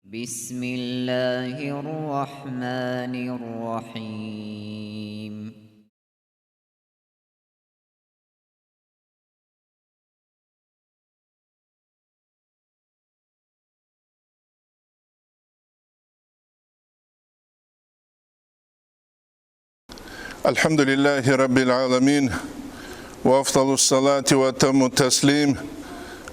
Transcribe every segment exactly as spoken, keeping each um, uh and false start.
بسم الله الرحمن الرحيم. الحمد لله رب العالمين، وأفضل الصلاة وأتم التسليم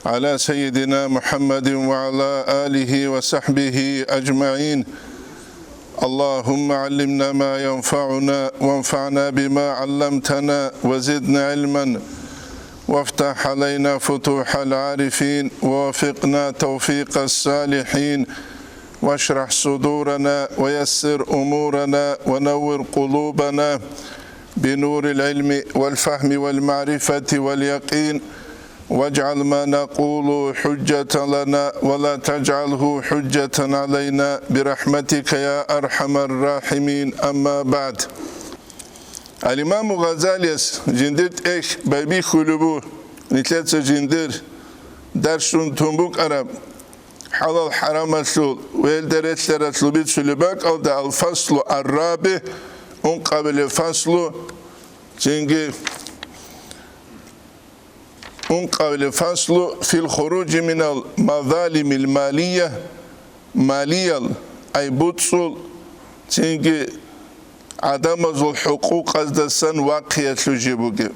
على سيدنا محمد وعلى آله وصحبه أجمعين. اللهم علمنا ما ينفعنا، وانفعنا بما علمتنا، وزدنا علما، وافتح علينا فتوح العارفين، ووفقنا توفيق الصالحين، واشرح صدورنا، ويسر أمورنا، ونور قلوبنا بنور العلم والفهم والمعرفة واليقين، واجعل ما نقول حجة لنا ولا تجعله حجة علينا برحمتك يا أرحم الراحمين. أما بعد. Ал-Имаму Гъазалияс жиндир тӀехь байбихьулеб буго, нилъеца жиндир дарсун тун букӀараб хӀалал-хӀарамалъул ва гьелда релълъаралъул бицулеб бакӀалда, ал-фаслу ар-рабигӀ, ункъабилеб фаслу, цинги ункъабилеб фаслу фил хуружи минал мазалимил малия, малиял, ай буцӀцӀул, цинги гӀадамазул хӀукъукъаздасан вахъиялъул жиб бугеб.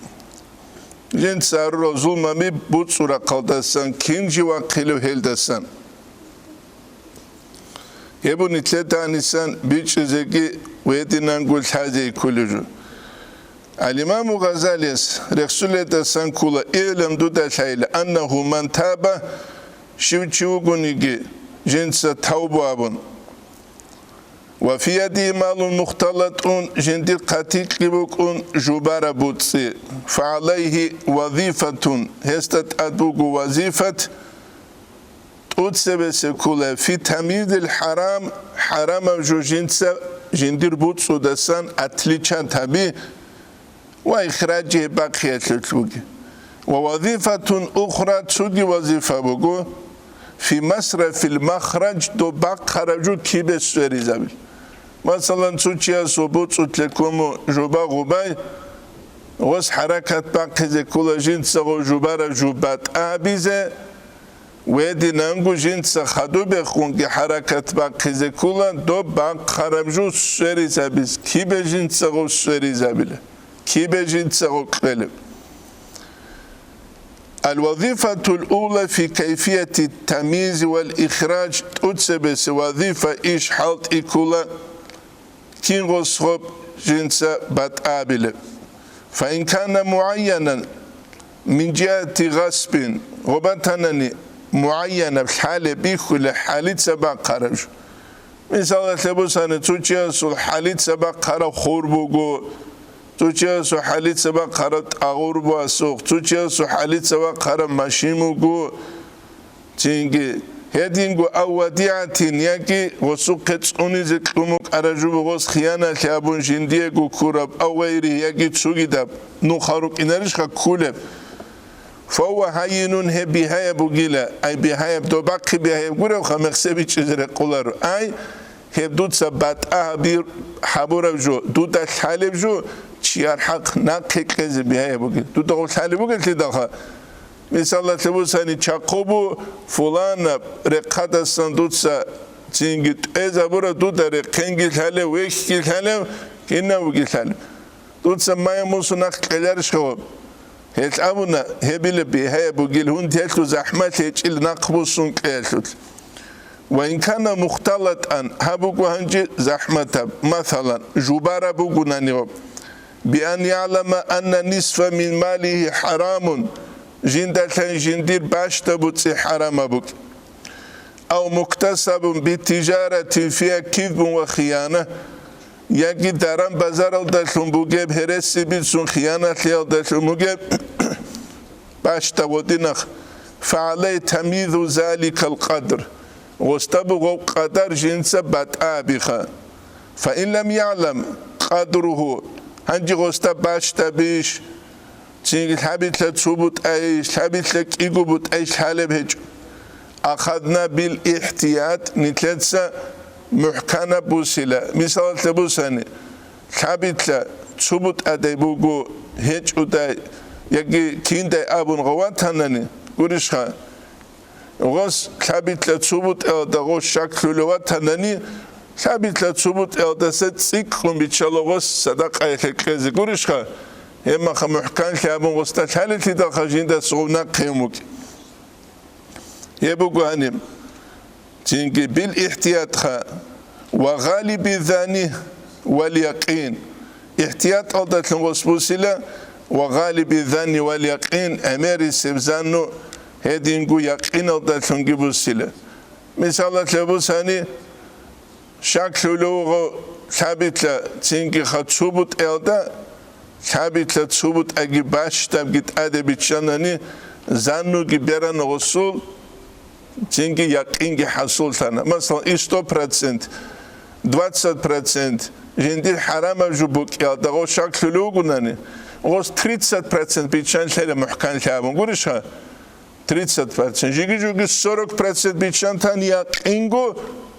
Жинца гьарурал зулмаби буцӀцӀул рахъалдасан кин жи вахъилев гьелдасан. Гьеб нилъеда гьанисан бичӀчӀизеги ва гьединанго лъазеги кколеб жо. Ал-Имаму Гъазалияс рехсолелдасан ккола: «ИгӀлам, дуда лъайила, аннагьу ман таба, щив чи вугониги, жинца тавбу абун, ва фи ядигьи малун мухталатӀун, жиндир хъатикьги букӀун жубараб буцӀцӀи, фагӀалайгьи вазифатун, гьесда тӀад буго вазифат, тӀуцебесеб ккола фи тамйизил хӀарам, хӀарамаб жо жинца жиндир буцӀцӀудасан отличать гьаби ва ихраджи гьеб бахъиялъулъ буги. Ва вазифатун ухра, цоги вазифа буго, фи масрафил махрадж, доб бахъараб жо кибе сверизабил». Масалан, цо чиясул буцӀцӀулъе ккун жуба гъубай, гъос хӀаракат бахъизе ккола жинцаго жубараб жо батӀа гьабизе, гьединанго жинца хадубехунги хӀаракат бахъизе ккола доб бахъараб жо сверизабиз, кибе жинцаго сверизабила, кибе жинцаго кьелеб. Ал-вазифатул ула фи кайфияти тамйиз вал ихрадж, тӀуцебесеб вазифа иш хӀалтӀи ккола, кин гъос гъоб жинца батӀа гьабилеб. Фаин кана мугӀайянан мин жигьати гъасбин, гъоб батанани мугӀайянаб лъалеб бихьулеб хӀалица бахъараб жо. Мисалалъе бусани, цо чиясул хӀалица бахъараб хур буго, цо чиясул хӀалица бахъараб тӀагъур буго асухъ, цо чиясул хӀалица бахъараб машин буго, цинги гьединго, ав вадигӀатин, яги гъосухъе цӀунизе кьун букӀараб жо буго, гъос хияналъи абун жиндиего ккураб, ав гъайригьи, яги цогидаб, нуха рукӀинарищха кколеб? Фавва гьайинун, гьеб бигьаяб бугила, ай бигьаяб, доб бахъи бигьаяб гуребха, мехсеб бичӀчӀизе рекъоларо. Ай, гьеб дуца батӀа гьаби-, гьабураб жо, дуда лъалеб жо, чияр хӀакъ нахъе кьезе бигьаяб бугеб. Дуда гъоб лъалеб бугелъидалха, мисалалъе бусани, чахъубу фуланаб рехъадасан дуца цинги тӀезабура, дуда рехъенги лъалев, вехьги лъалев, кинавги лъалев. Дуца мая-мусу нахъ кьеларищ гьаб? Гьелъ абуна, гьебила бигьаяб бугил, гьунтиялъул захӀмалъи гьечӀил нахъ буссун кьеялъулъ. Ва ин кана мухталатӀан, гьаб буго гьанже захӀматаб, масалан, жубараб бугунани гьаб, би ан ягӀлама анна нисфа мин малигьи хӀарамун, жиндалъан жиндир бащда буцӀи хӀарамаб букӀ. Ав муктасабун битижаратин фиа кизбун ва хияна, яги даран-базаралдалъун бугеб, гьереси бицун хиянатлъиялдалъун бугеб бащда гъодинахъ, фагӀалай тамйизу заликал къадр, гъосда буго къадар жинца батӀа абиха. Фаин лам ягӀлам къадругьу, гьанже гъосда бащда бищ, цинги лъабилъа цо бутӀайищ, лъабилъа кӀиго бутӀайищ лъалеб гьечӀо. Ахадна бил ихтият, нилъеца мухӀканаб бусила. Мисалалъе бусани, лъабилъа цо бутӀадай буго, гьечӀодай, яги киндай абун гъов ватанани, гурищха, гъос лъабилъа цо бутӀаялда гъов щаклъулев ватанани, лъабилъа цо бутӀаялдаса цӀикӀкӀун биччала гъос садакъаялъе кьезе, гурищха, гьебмаха мухӀканлъи абун гъосда лъалелъидалха жиндас гъов нахъе вукӀи. Гьеб буго гьаниб. Цинги бил ихтиятха ва гъалиби зани вал якъин. Ихтияталдалъун гъос бусила ва гъалиби зани вал якъин, гӀемерисеб занну гьединго якъиналдалъунги бусила. Мисалалъе бусани, щаклъулев вуго лъабилъа цинги ха цо бутӀаялда, лъабилъа цо бутӀаги бащдабги тӀаде биччанани, заннуги берана гъосул, цинги якъинги хӀасуллъана. Масалан, и сто процент, двадцать процент жиндир хӀарамаб жо букӀиялда гъос щаклъулев вугунани, гъос тридцать процент биччан лъела мухӀканлъи абун, гурищха? Тридцать процент. Жиги-жуги сорок процент биччан тан якъинго,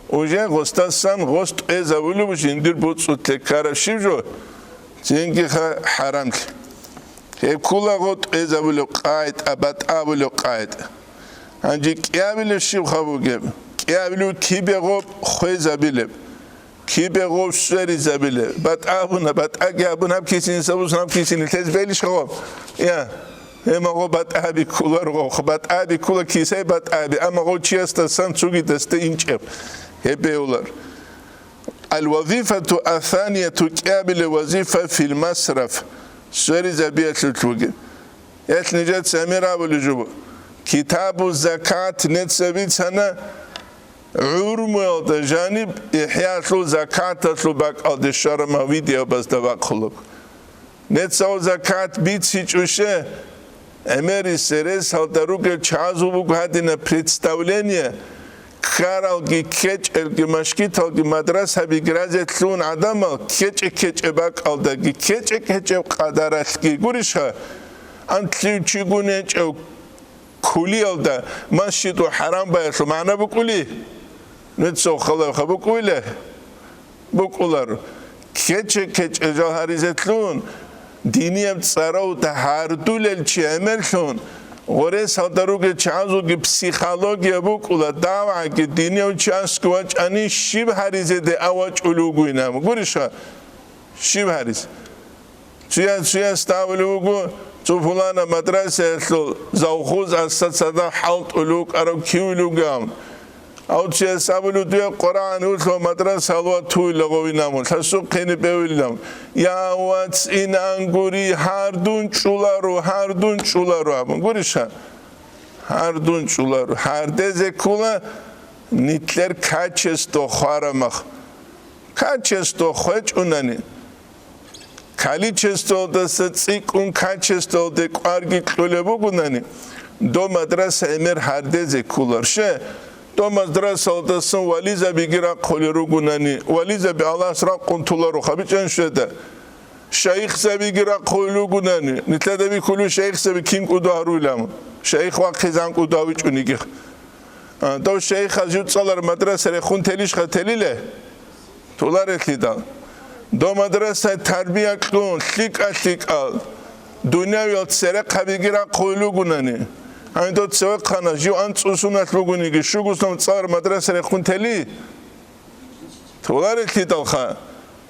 уже гъосдасан гъос тӀезавулев жиндир буцӀцӀулъе ккараб щиб жо, цинги ха-, хӀарамлъи. Гьеб ккула гъо тӀезавулев къайд, а батӀа абулев къайд. Гьанже кӀиабилев щиб ха бугеб? КӀиабилев кибе гъоб хвезабилеб? Кибе гъов сверизабилеб? БатӀа абуна, батӀаги абун, гьаб кисин, сабус гьаб кисин, лъез белищ гъов? Я, гьема гъов батӀаби ккулар гъов, батӀаби ккула кисай батӀаби, амма гъов чиясдасан цугидасда инчӀеб. Гьеб беулар. Ал-вазифату ас-санияту, кӀиабилеб вазифа, фил масраф, сверизабиялъулъ бугеб. Гьелъ нижеца гӀемер абулеб жо буго. Китабу закат неца бицана, гӀурмуялда жаниб ИхӀялъул закаталъул бакӀалде щвараб видеобазда бахъулеб. Нецаго закат бицичӀуше, гӀемерисеб ресалда ругел чагӀазул буго гьадинаб представление, ккаралги, ккечӀелги, машгиталги, мадрасаби гразе лъугьун гӀадамал ккечӀе-ккечӀеб бакӀалдаги, ккечӀе-ккечӀеб къадаралъги гурищха? Анлъив чигун гьечӀев кулиялда масжиду хӀарам баялъул магӀна букӀули? Нуца халавха букӀуйла? БукӀуларо. Ккече-ккечӀел жал гьаризе лъун, динияб цӀаравда гьардулел чи гӀемерлъун, гъоресалда ругел чагӀазулги психология букӀула, давгӀаги динияб чиясги вачӀани щиб гьаризеде а вачӀулев вугойинаб. Гурищха? Щиб гьаризе? Цуяс-цуясда абулеб буго, цо пулана мадрасаялъул завхоз асда цадахъ хӀалтӀулев вукӀарав кивулев вугев. Гьав цуяс абулев, дуе Къуръан улъа мадрасаялда ватуйла гъовинамун, лъасухъене бевилилан. Я вац, инан гури, гьардун чӀуларо, гьардун чӀуларо абун. Гурищха? Гьардун чӀуларо. Гьардезе ккула нилъер качество хварамах. Качество хвечӀунани, количествоялдаса цӀикӀкӀун качествоялде кӀварги кьолеб бугунани, доб мадраса гӀемер гьардезе кколар. Ще, доб мадрасаялдасан вализабиги рахъулел ругунани, вализаби Аллагьас ракъун толаро, хабичӀан щведа. Шайихзабиги рахъулел ругунани, нилъеда бихьулев шайихзаби кин кӀудо гьаруйилан, шайих вахъизан кӀудо гьавичӀониги. А, дов шайихаз жуцӀцӀалар мадраса рехун телищха телиле? Толарелъидал. Дов мадрасай тарбия кьун, лъикӀа-лъикӀал, дунявиял церехъабиги рахъулел ругунани, гьанидо цевехъана жив анцӀусуналъ бугониги, щугусун цӀалар мадраса рехун тели? Толарелъидалха,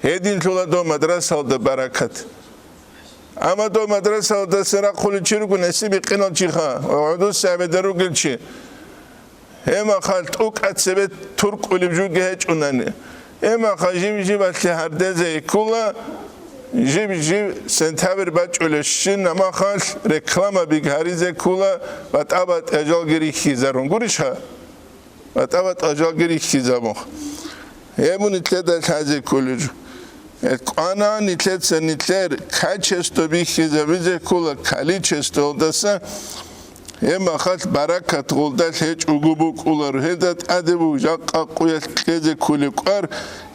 гьединлъула дов мадрасалда баракат. Амма дов мадрасалдаса рахъулев чи ругун, гьесие бикъинал чиха ва гӀодуса гӀебеда ругел чи. Гьемахъал тӀукӀа цебе туркӀулеб жуги гьечӀунани. Гьемахъа жив-живалъе гьардезе ккула, жив-жив сентябрь бачӀулебщинаб махалъ рекламаби гьаризе ккула, батӀа-батӀа жалги рихьизарун. Гурищха? БатӀа-батӀа жалги рихьизабух. Гьеб нилъеда лъазе кколел жо. Кьана нилъеца нилъер качество бихьизабизе ккола количествоялдаса, Гьеб махалъ баракат гъолдалъ гьечӀого букӀуларо, гьелда тӀаде буго жакъа къуялъ кьезе кколеб кӀвар,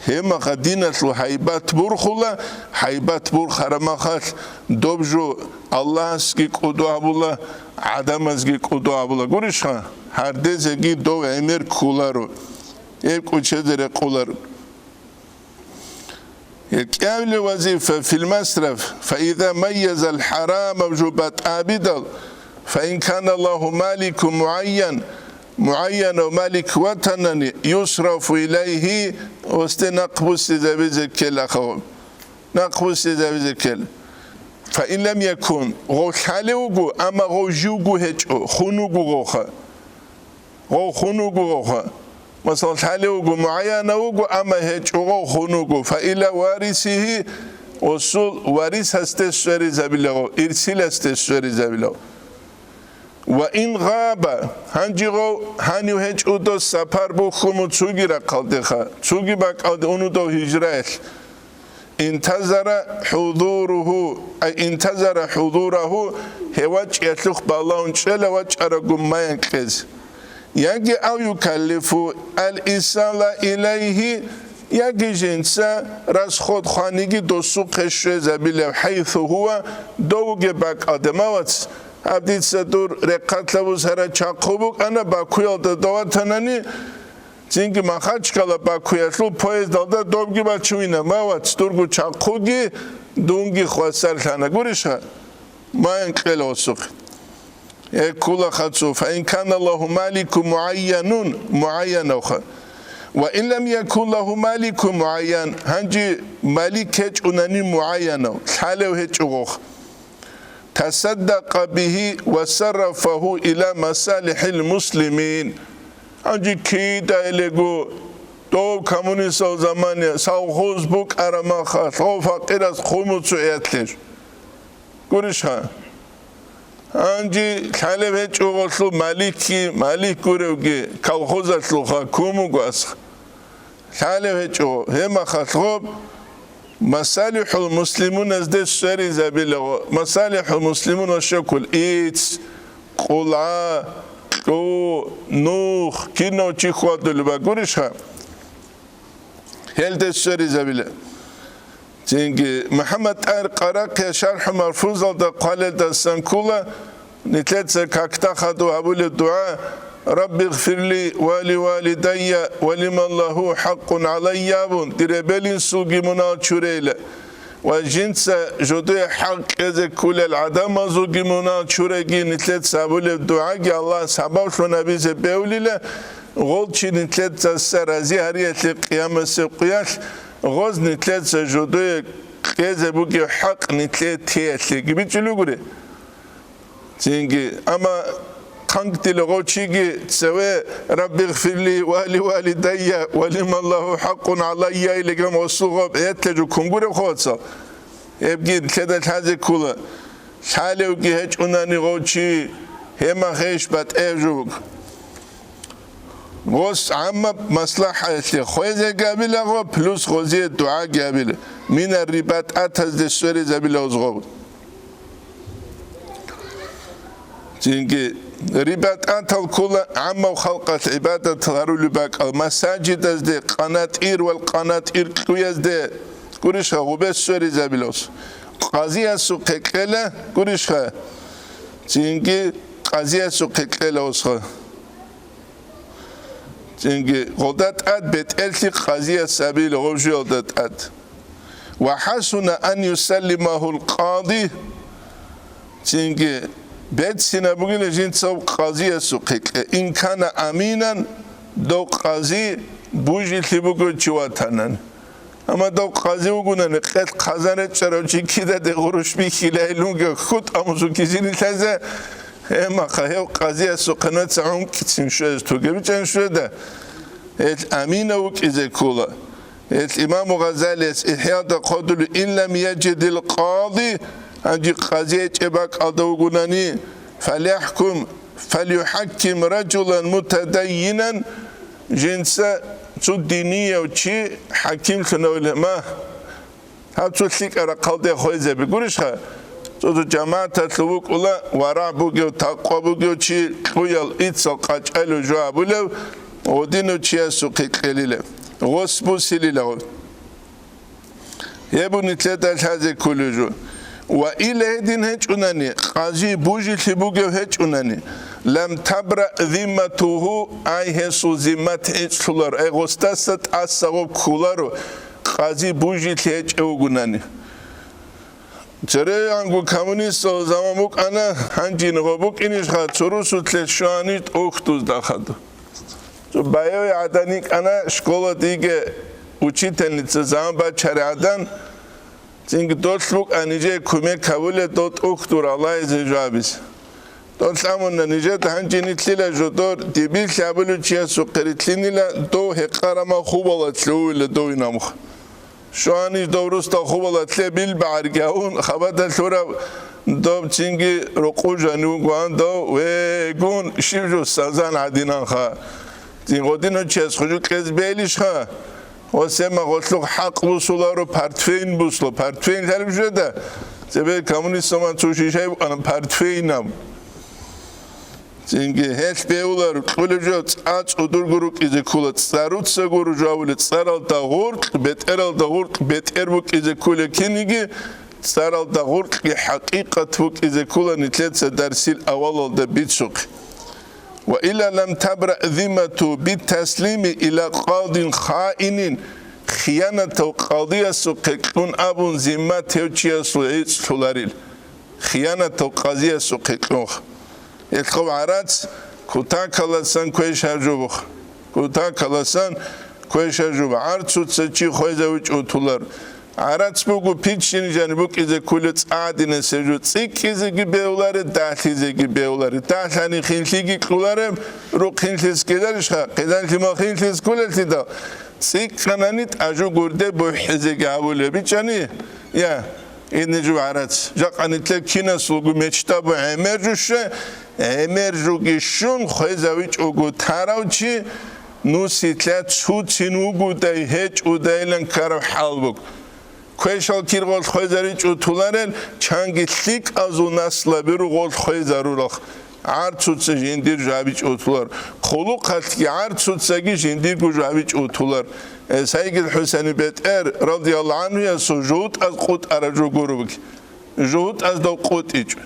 гьеб махалъ диналъул гьайбат борхула, гьайбат борхараб махалъ доб жо Аллагьасги кӀодо гьабула, гӀадамазги кӀодо гьабула. Гурищха, гьардезеги дов гӀемер кколаро, гьеб кӀочезе рекъоларо. КӀиабилеб вазифа фил масраф, фаиза майязал хӀарамаб жо батӀабидал, фаин кана лагьу маликун мугӀайян, мугӀайянав малик ватанани, юсрафу илайгьи, осде нахъ буссизабизе ккела хаваб. Нахъ буссизабизе ккела. Фаин лам якун, гъов лъалев вуго, амма гъов живго гьечӀо, хун вуго гъовха. Гъов хун вуго гъовха. Масала, лъалев вуго, мугӀайянав вуго, амма гьечӀо гъов хун вуго. Фаила варисигьи, осул варисасде сверизабила гъов, ирсиласде сверизабила гъов. Ва ин гъаба, гьанже гъов гьанив гьечӀо дос сапар бухьун цуги рахъалдеха, цуги бакӀалде унудав гьижраялъ. Интазара хӀудуругьу, ай интазара хӀудурагьу, гьев вачӀиялъухъ балагьун чӀела вачӀарагун маян кьез. Яги ав юкаллифу ал-исала илайгьи, яги жинца расход хваниги досухъе щвезабилев, хӀайсу гьува, довуге бакӀалде, ма вац, гьаб дица дур рехъалъа бусара чахъу букӀана, Бакуялда доватанани, Цинги Махачкала Бакуялъул поездалда добги бачуйна, ма вац, дурго чахъуги дунги хвасарлъана. Гурищха? Маян кьела осухъе. Э, ккула хацу, фаин кана лагьу малику мугӀайянун, мугӀайянавха. Ва ин лам якун лагьу малику мугӀайян, гьанже малик гьечӀунани мугӀайянав, лъалев гьечӀо гъох. Тасаддакъа бигьи ва саррафагьу ила масалихӀил муслимин. Гьанже кидаялего дов коммунистал замане совхоз букӀараб махалъ, гъов факъирас хъумуцу гӀетлъеш. Гурищха? Гьанже лъалеб гьечӀо гъолъул маликги, малик гуревги, колхозалъулха кумуго асха. Лъалев гьечӀо, гьеб махалъ гъоб масалихӀул муслимуназде сверизабила гъо, масалихӀул муслимун ва щоккул, ицц, къулгӀа, кьу, нух, кинав чи хьвадулеб гурищха, гьелде сверизабила. Цинги МухӀаммад ТӀагьир Къарахъия ШархӀу Марфузалда хъвалелдасан ккола, нилъеца какда хадув гьабулеб дугӀа: «Рабби гъфирли ва ли валидайя ва лиман лагьу хӀакъун гӀалайя», абун, дир эбел-инсулги мунагьал чурейила ва жинца жодое хӀакъ кьезе кколел гӀадамазулги мунагьал чуреги нилъеца гьабулеб дугӀаги Аллагьас гьабаблъун гьабизе бевлила, гъол чи нилъецаса рази гьариялъе къиямасеб къуялъ, гъоз нилъеца жодое кьезе бугеб хӀакъ нилъее теялъеги бичӀчӀулев гури. Цинги, амма хъанкъдила гъов чиги цеве: «Рабби гъфирли ва ли валидайя ва лиман лагьу хӀакъун гӀалайя», илиган осул гъоб гӀетлъе жуккун гуреб хъоцал. Гьебги лъеда лъазе ккула. Лъалевги гьечӀунани гъов чи, гьемахъейищ батӀев жук. Гъос гӀаммаб маслахӀаялъе хвезе габила гъо, плюс гъозие дугӀа габила. Минар рибатӀ атазде сверизабила гъоз гъо. Цинги рибатӀатал ккола гӀаммав халкъалъ гӀибадатал гьарулеб бакӀал, масаджидазде, къанатӀир ва къанатӀир кьуязде, гурищха, гъубе сверизабилас. Къазиясухъе кьела, гурищха, цинги къазиясухъе кьела осха. Цинги гъолда тӀад бетӀерлъи къазияс абила гъов жуялда тӀад. «Ва хӀасуна ан юсаллимагьул къади». Цинги берцинаб бугила жинцав къазиясухъе кье, «ин кана аминан», дов къази бужилъи бугев чи ватанан. Амма дов къази вугунани, къелъ хъазан речӀчӀарав чи кидаде гъурущ бихьилайилунги хутӀ амузукизинилъазе, гьемахъа гьев къазиясухъе наца гӀункӀицин щвез тугебичӀан щведа, гьелъ амина вукӀизе ккола. Гьелъ имаму Гъазалияс ИхӀяда хъодулев: «Ин лам яжидил къади», гьанже къази гьечӀеб бакӀалда вугунани, «фалъяхӀкум, фалъюхӀакким ражулан мутадаййинан», жинца цо динияв чи хӀакимлъунавилан, ма, гьаб цо лъикӀаб рахъалде хвезаби гурищха, Цо-цо жамагӀаталъув вукӀула варагӀ бугев, такъва бугев чи, кьуял ицал къачӀалев жо абулев, гъодинав чиясухъе кьелила, гъос бусилила гъов. Гьеб нилъеда лъазе кколев жо. Ва ила гьедин гьечӀунани, къази бужилъи бугев гьечӀунани, лам табра зимматугьу, ай гьесул зиммат гӀицӀлъуларо, ай гъосдаса тӀаса гъоб кколаро, къази бужилъи гьечӀев вугунани. ЦерегӀанго коммунистал заман букӀана, гьанжин гъо букӀинищха, цо русутлъе щванищ тӀухьдузда хадуб. Цо баяв гӀадан йикӀана школадиги учительница заман бачаригӀадан, цинги долъ букӀа нижее кумек гьабулеб дол тӀухьдул ралайзе жабизе. Дол амуна нижеда гьанжин итлъила жо дор, дибилъ абулев чиясухъе рилълъинила, дов гьекъарама хубалатлъувила довинамух. Щванищ дов русдал хубалатлъе бил багӀарги гьавун, хабада лъураб доб цинги рокъов жанив вугоан дов, вегун, щиб жо сазан гӀадинанха. Цин гъодинав чияс хужу кьез белищха? Ва сема гъолъухъ хӀакъ бусуларо, портфейн бусло, портфейн лъалеб жеда? Цебе коммунистаман цо шишай букӀана портфейнаб. Цинги гьелъ бевулар, кьулеб жо цӀа цӀудурго рукӀизе ккула, цӀаруцаго ружавуле, цӀаралда гъуркь, бетӀералда гъуркь, бетӀер букӀизе ккуле киниги, цӀаралда гъуркьги хӀакъикъат букӀизе ккула нилъеца дарсил авалалда бицухъе. Ва ила лам табра зиммату битаслими ила къадин хаинин, хиянатав къадиясухъе кьун абун зиммат гьев чиясул гӀицӀлъуларил. Хиянатав къазиясухъе кьунха. Гьелъ гъов гӀарац кутакаласан квеша жубух. Кутакаласан квеша жуб. ГӀарцуца чи хвезавичӀо тулар. ГӀарац буго пиччини жаниб букӀизе ккулеб цӀа гӀадинасеб жо. ЦӀикӀкӀизеги бевларе, далъизеги бевларе. Далъани хинлъиги кьулареб, рухъ хинлъи скӀеларищха, хъизан лъимал хинлъи скулелъидал. ЦӀикӀкӀанани тӀажу гурде бухӀизеги гьабулеб бичӀани? Я. Гьединаб жо гӀарац. Жакъа нилъер кинасулго мечта буго гӀемер жо щве, гӀемер жоги щун хвезавичӀого тарав чи, нусилъа цуцин вугодай гьечӀодайилан ккараб хӀал буго. Квешал киргъол хвезаричӀо туларел, чанги лъикӀазул наслаби ругъол хвезарурал. ГӀарцуца жиндир жабичӀо тулар. Хъулухъалъги гӀарцуцаги жиндирго жабичӀо тулар. Э, Сайгил ХӀусайни бетӀер, радияллагьу гӀанхуясул, жугьутӀаз къутӀараб жо гуро буги. ЖугьутӀаз дов къутӀичӀо.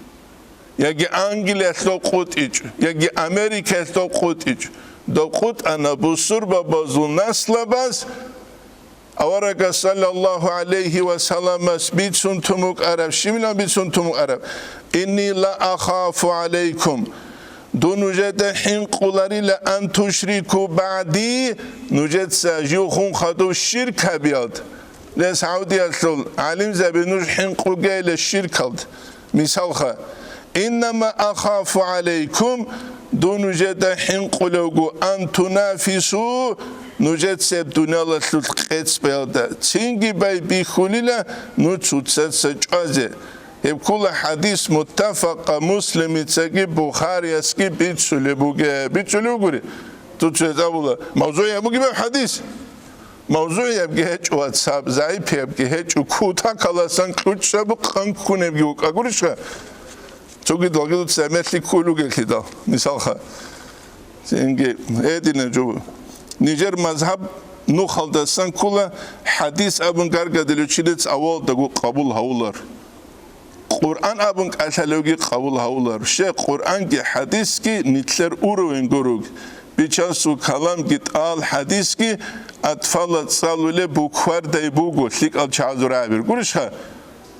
Яги Англиялъ дов къутӀичӀо. Яги Америкаялъ дов къутӀичӀо. Дов къутӀана бусурбабазул наслабаз, Аварагас саллаллагьу гӀалайгьи ва салламас бицун тун букӀараб, щибилан бицун тун букӀараб: «Инни ла ахафу гӀалайкум», дун нужеда хӀинкъуларила, «ан тушрику багӀди», нужеца жив хун хадув ширк гьабиялда. Лес гӀавдиялъул гӀалимзаби нуж хӀинкъугейила ширкалда. Мисалха, «Иннама ахафу гӀалайкум», дун нужеда хӀинкъулевго, «ан тунафису», нужецеб дуниялалъул къецӀбаялда цинги байбихьулила нуж цоцаца чӀвазе. Гьеб ккола хӀадис муттафакъа, Муслимицаги Бухариясги бицулеб бугеб. Бицулеб бугури. Дуца гьез абула, мавзугӀияб бугеб хӀадис? МавзугӀиябги гьечӀо, вацаб, загӀипиябги гьечӀо, кутакаласан кьучӀабу къанккунебги вукӀа гурищха? Цогидалги дуца гӀемерлъи кколугелъидал, мисалха. Цинги гьедина жо. Нижер мазгьаб нухалдасан ккола, хӀадис абун гаргадулев чи нилъ авалдаго къабул гьавулар. Къуръан абун кӀалъалевги къабул гьавулар. Щай, Къуръанги хӀадисги нилъер уровень гуруг. Бичасул каламги тӀал, хӀадисги атфала цӀалулеб буквардай буго, лъикӀал чагӀазул рагӀабир. Гурищха?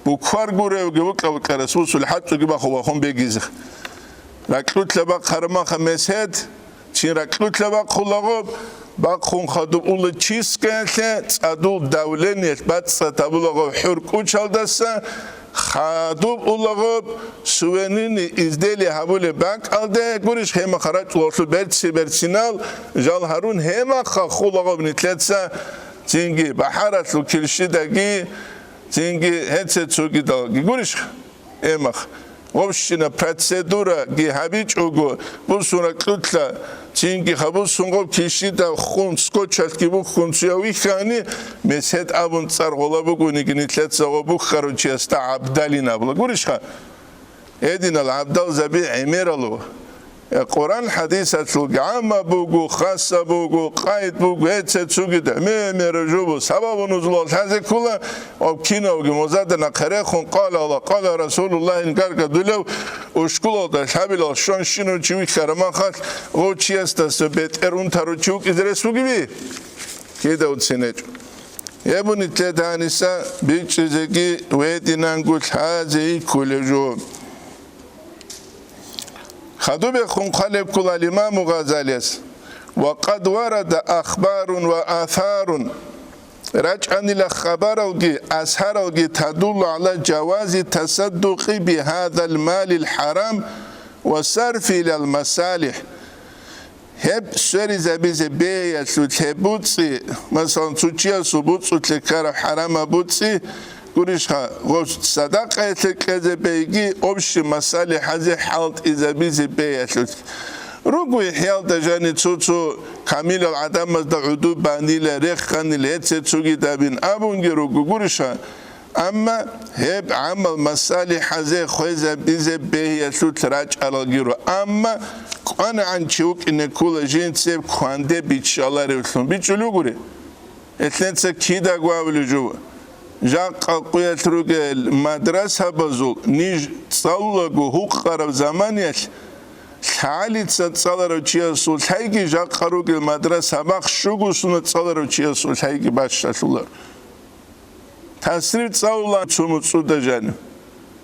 Буквар гуревги вукӀа-вукӀа расулсул хӀацӀуги баху-бахун бегизе. Ракьулъа бахъ гьарамаха месед, Чин ракьулъа бахъулагъуб, бахъун хадуб ула чискаялъе цӀадул давлениялъ бацӀцӀад гьабулагъуб хӀур кӀучалдаса, хадуб улагъуб сувенирный изделие гьабулеб бакӀалде, гурищ, гьемахъа рачӀулагъулъул берци-берцинал жал гьарун, гьемахъа хулагъуб нилъеца цинги бахӀаралъул килщидаги, цинги гьеце цогидалги, гурищ? Эмах. Община процедураги гьабичӀого, бусун ракьулъа, цинги гьабусун гъоб кишида хун, скотчалъги буххун цуяв вихьани, месед абун цӀар гъола бугониги, нилъеца гъо буххарав чиясда гӀабдалин абула. Гурищха? Гьединал гӀабдалзаби гӀемералу. Э, Къуран хӀадисалъул гӀамма буго, хасса буго, къайд буго, эце цуги дагьмемера жубу, сабабу нузулал лъазе ккула, ва кинавги мозада нахъерехун, къала Аллагь, къала Расулуллагь, инкаркадулев, ушкулалда лъабилал щван щинав чи вихьарамахалъ, гъов чиясдаса бетӀер унтарав чи вукӀизе рес бугеби? Кида уцинечӀо. Гьеб нилъеда гьаниса бичӀчӀизеги гьединанго лъазе йиккулеб жо. Хадубехун хъвалеб ккола имаму Гъазалияс: «Ва къад варада ахбарун ва асарун», рачӀанила хабаралги асаралги, «тадуллу гӀала жавази тасаддукъи бигьадал малил хӀарам ва сарфи илал масалихӀ». Гьеб сверизабизе бегьиялъул гьеб буцӀи, масалан, цо чиясул буцӀулъе ккараб хӀарамаб буцӀи, гурищха, гъос садакъаялъе кьезе бегьги, общий масалихӀазе хӀалтӀизабизе бегьиялъулъ. Руго ихӀиялда жани цо-цо камилал гӀадамазда гӀуду банила, реханила, гьеце цугидабин абунги руго, гурищха. Амма гьеб гӀамал масалихӀазе хвезабизе бегьиялъулъ рачӀаралги руго. Амма кӀванагӀан чи вукӀине ккола жинцеб кванде биччаларевлъун. БичӀчӀулев гури? Гьелъеца кидаго абулев жо. Жакъа къуялъ ругел мадрасабазул ниж цӀалулаго гьукъараб заманиялъ лъалица цӀаларав чиясул лъайги, жакъа ругел мадрасабахъ щуго сунат цӀаларав чиясул лъайги бащалъулар. Тасриф цӀалула цо муцӀуда жанив.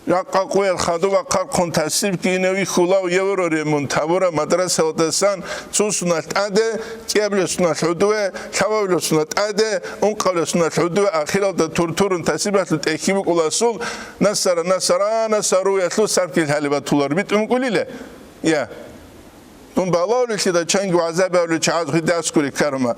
Жакъа къуял хадуб ахъархъун тасрифги инев вихьулав евро ремонт гьабураб мадрасаялдасан цо сунат тӀаде, кӀиабилеб сунат гӀодове, лъабабилеб сунат тӀаде, ункъабилеб сунат гӀодове, ахиралда тур-турун тасрифалъул тӀехьги букӀуласул, насара, насара, насаруялъул сарфги лъалеб батулар битӀун букӀулила? Я. Дун балагьулелъидал чанги гӀазаби гьабулел чагӀаз гъидасгури карма.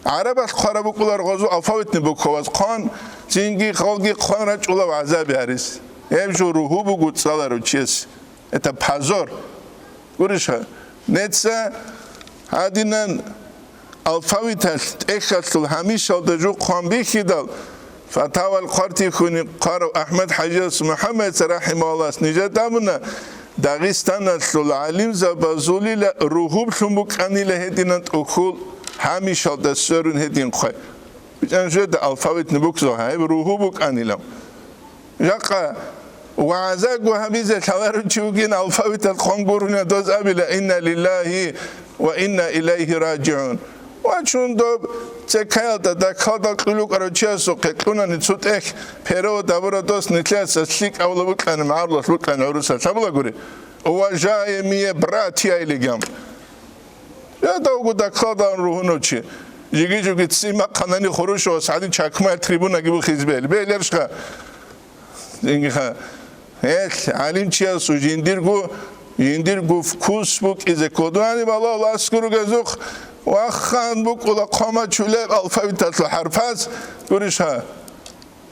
ГӀарабалъ хъвараб букӀулар гъозу алфавитный буквабаз хъван, цинги халги хъван рачӀула гӀазаби гьарис. Гьеб жо ругьу буго цӀаларав чияс. Это позор. Гуриша, неца гьадинан алфавиталъ тӀехьалъул гьамишалда жухъ хъван бихьидал, фатавал хъвартихьуни хъварав АхӀмад ХӀажияс МухӀаммадица рахӀимагьуллагьас нижер абуна, Дагъистаналъул гӀалимзабазулила ругьублъун букӀанила гьединан тӀухьул гьамишалда сверун гьедин хъвай. БичӀан жеда алфавитный букваялъ гьеб ругьу букӀанилан. Жакъа вагӀзаго гьабизе лъаларев чи вугин алфавиталъ хъван гурони доз абила: «Инна лиллагьи ва инна илайгьи ражигӀун». Ва чун доб цекаялда дакалда кьулукӀ арав чиясухъе кьунани цо тӀехь перо дабура дос нилъеца лъикӀавла букьани, магӀарулалъ букьани гӀурусалъ гьабулагури: «Уважаемые братья» илигам. Жадавго дакалда ругьунав чи. Жиги-жуги ццин бахъанани хурушав сади чакмай трибунаги бухиз бел. Белершха. Дингиха, гьел гӀалимчиясул жиндирго, жиндирго вкус букӀизе кодуани балагьул аскӀор ругезухъ вахъан букӀула хъван чулеб алфавиталъул хӀарпаз, гурищха,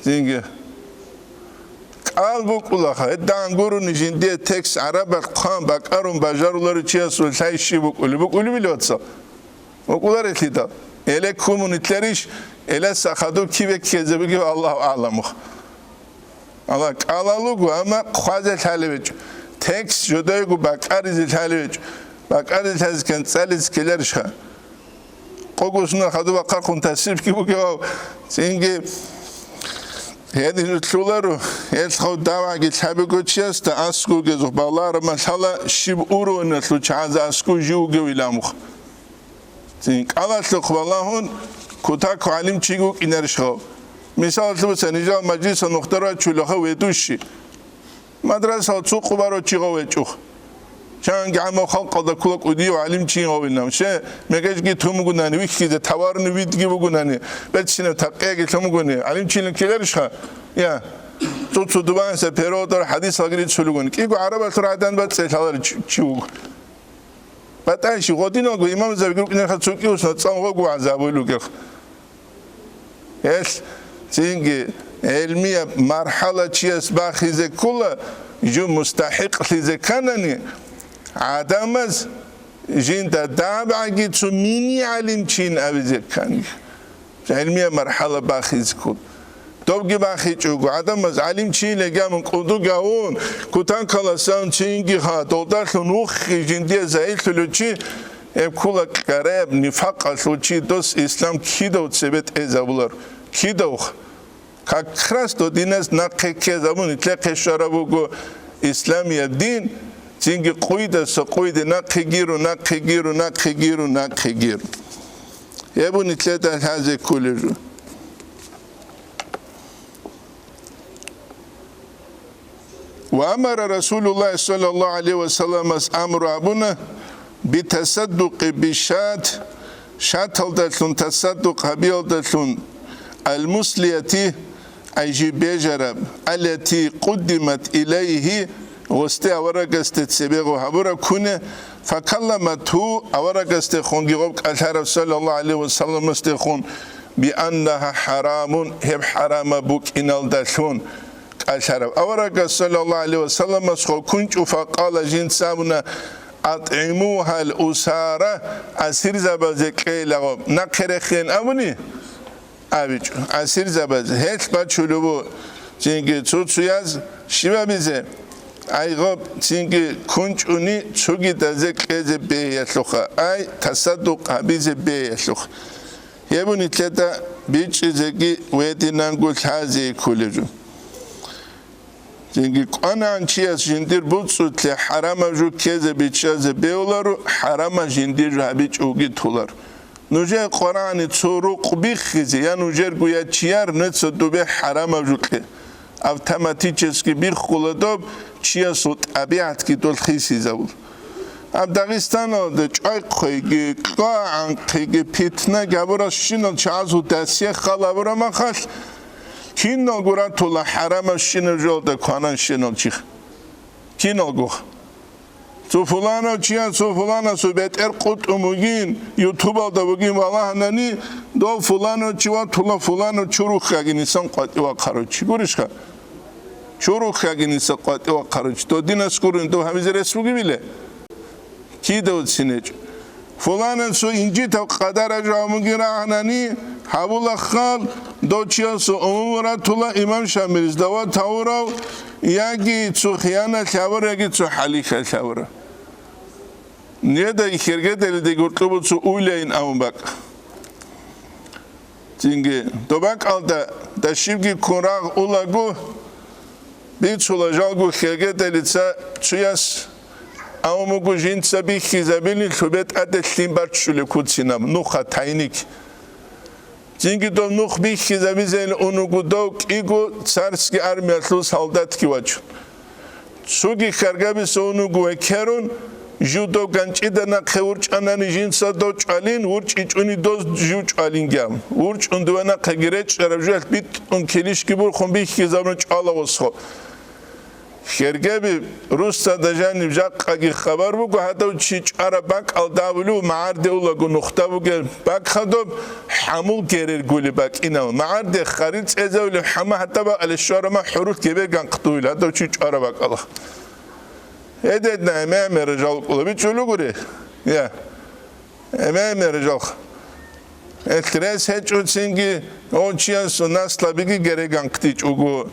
динги. КӀал букӀулаха, гьедагӀан гурони жиндие текст гӀарабалъ хъван бакӀарун бажаруларев чиясул лъай щиб букӀулеб, букӀулебили, вацал? БукӀуларелъидал. Эле ккун мун итларищ, эласа хадуб кибе ккезе бугеб, Аллагьу агӀламу. Аллагь кӀалал руго, амма хъвазе лъалеб гьечӀо. Текст жодайго бакӀаризе лъалеб гьечӀо. БакӀаризе лъазеккан цӀализе ккеларищха? Къого сунал хадуб ахъархъун тасрифги бугев, цинги гьедин лъуларо, гьелъ хав давгӀаги лъабиго чиясда аскӀовгезухъ балагьараб малъала щиб уровеналъул чагӀазе аскӀов жив вугевилан мух. Цин кӀалалъухъ балагьун, кутакав гӀалимчиги вукӀинарищ гъав? Мисалалъе буса, нижал мажлисал мухтар вачулаха ведущий. Мадрасал цо къубарав чи гъав гьечӀо. Чанги гӀамав халкъалда ккола кӀудияв гӀалимчи гъавилан. Ще мегежги тун бугунани, вихьизе таварни видги бугунани, берцинаб такъияги лъун бугони, гӀалимчилан ккеларищха? Я, цо-цо дубанса перодар хӀадис лагъри цулугун. КӀиго гӀарабалъур гӀадан бацӀцӀе лъалар чи, чи вуго. БатӀайщи, гъодиналго имамзабиги рукӀинарха цо кӀиго сунат цӀалун гъого вагӀза абулел ругелха. Гьелъ цинги ГӀилмияб мархӀала чияс бахизе ккола, жо мустахӀикълъизе кканани, гӀадамаз жинда дагӀбаги цо мини гӀалимчийин абизе ккани. ГӀилмияб мархӀала бахизе ккола. Добги бахичӀого, гӀадамаз гӀалимчийин легамун кӀудугавун, кутан каласан цинги ха, долдалъун вуххи жиндие загьирлъулев чи, гьеб ккола кӀкӀараяб нифакъалъул чи, дос ислам кидав цебе тӀезабулар, кидавха. Как раз додинас нахъе ккезабун, итлъехъе щвараб буго исламияб дин, цинги къуйдаса къуйде нахъе гиру, нахъе гиру, нахъе гиру, нахъе гиру. Гьеб ун итлъеда лъазе кколеб жо. Ва амара Расулуллагь саллаллагьу гӀалайгьи ва салламас амру гьабуна битасаддукъи бишат, шаталдалъун тасаддукъ гьабиялдалъун, алмуслияти, ай жиб бежараб, аллати къуддимат илайгьи, гъосде аварагасде цебегъо гьабураб ккуне, факалламатгьу, аварагасдехунги гъоб кӀалъараб саллаллагьу гӀалайгьи ва салламасдехун, бианнагьа хӀарамун, гьеб хӀарамаб букӀиналдалъун. КӀалъараб аварагас саллаллагьу гӀалайгьи ва салламас хокунчӀу факъала, жинца абуна, атӀимугьал усара, асирзабазе кьейлаго, нахъе рехен абуни? АбичӀо, асирзабазе. Гьелъ бачулеб бу, цинги цо-цояз щибабизе, айгъаб, цинги кунчӀуни цогидазе кьезе бегьиялъуха, ай тасаддукъ гьабизе бегьиялъуха. Гьеб ун итлъеда бичӀчӀизеги гьединанго лъазе кколеб жо. Цинги кӀванагӀан чияс жиндир буцӀцӀулъе хӀарамаб жо ккезе биччазе бегьуларо, хӀарамаб жиндир жо гьабичӀого толар. Нужее къварагӀани цо рукъ биххизе, я нужерго, я чияр, нуца дубе хӀарамаб жо кье. Автоматически биххула доб, чиясул тӀабигӀатги дол хисизабул. Гьаб Дагъистаналда чӀвайхъиги, кьвагӀанхъиги, питнаги гьабурал щинал чагӀазул дасие хал гьабураб махалъ, киналго ратула хӀарамабщинаб жоялда квананщинал чи. Киналго. Цо фуланав чияс цо фуланасул бетӀер къутӀун бугин, ютубалда бугин валагьанани, дов фуланав чи ватула, фуланав чурухъаги нисан къватӀивахъарав чи. Гурищха? Чурухъаги ниса къватӀивахъарав чи. Додинас гурин дов гьабизе рес бугебиле? Кидавцин гьечӀо. Фуланан цо инжитав къадараб жавабуги рагьанани, гьабула хал, дов чиясул умуму ратула имам Шамилис дават гьавурав, яги цо хиянат лъавар, яги цо хӀалихьа лъавара. Неда хергеделиде гуркьубу цо уйляйин авун бакӀ. Цинги, доб бакӀалда дашибги ккун рагъ улаго, бицула жалго хергеделица цуяс, а умуго жинца бихьизабилин лъубе тӀаде лъим баччулеб куцинаб нуха тайник. Цинги дов нух бихьизабизейин унуго дов кӀиго царски армиялъул солдатги вачун. Цоги хьаргабиса унуго векерун, жив дов ганчӀида нахъе вурчӀанани жинца дов чӀвалин, вурчӀичӀуни дов жив чӀвалингам. ВурчӀун дуве нахъеги речӀчӀараб жуялъ битӀун килищги бурхун бихьизабун чӀвала гъосго. Хергеби, руссада жаниб жакъаги хабар буго, гьадав чи чӀвараб бакӀалда абулев, магӀарде улаго нухда бугеб бакӀ хадуб, хӀамул герер гули бакӀинал. МагӀарде харил цӀезавулев хӀама гьатӀа бакӀале щварама хӀурулъ гебер ганхъдуил, гьадав чи чӀвараб бакӀалах. Гьедедна гӀемер жалкъула бичӀчӀулугури? Я. Эме, мержалха. Элъ рес гьечӀоцинги, гьав чиясул наслабиги гереган хътичӀого.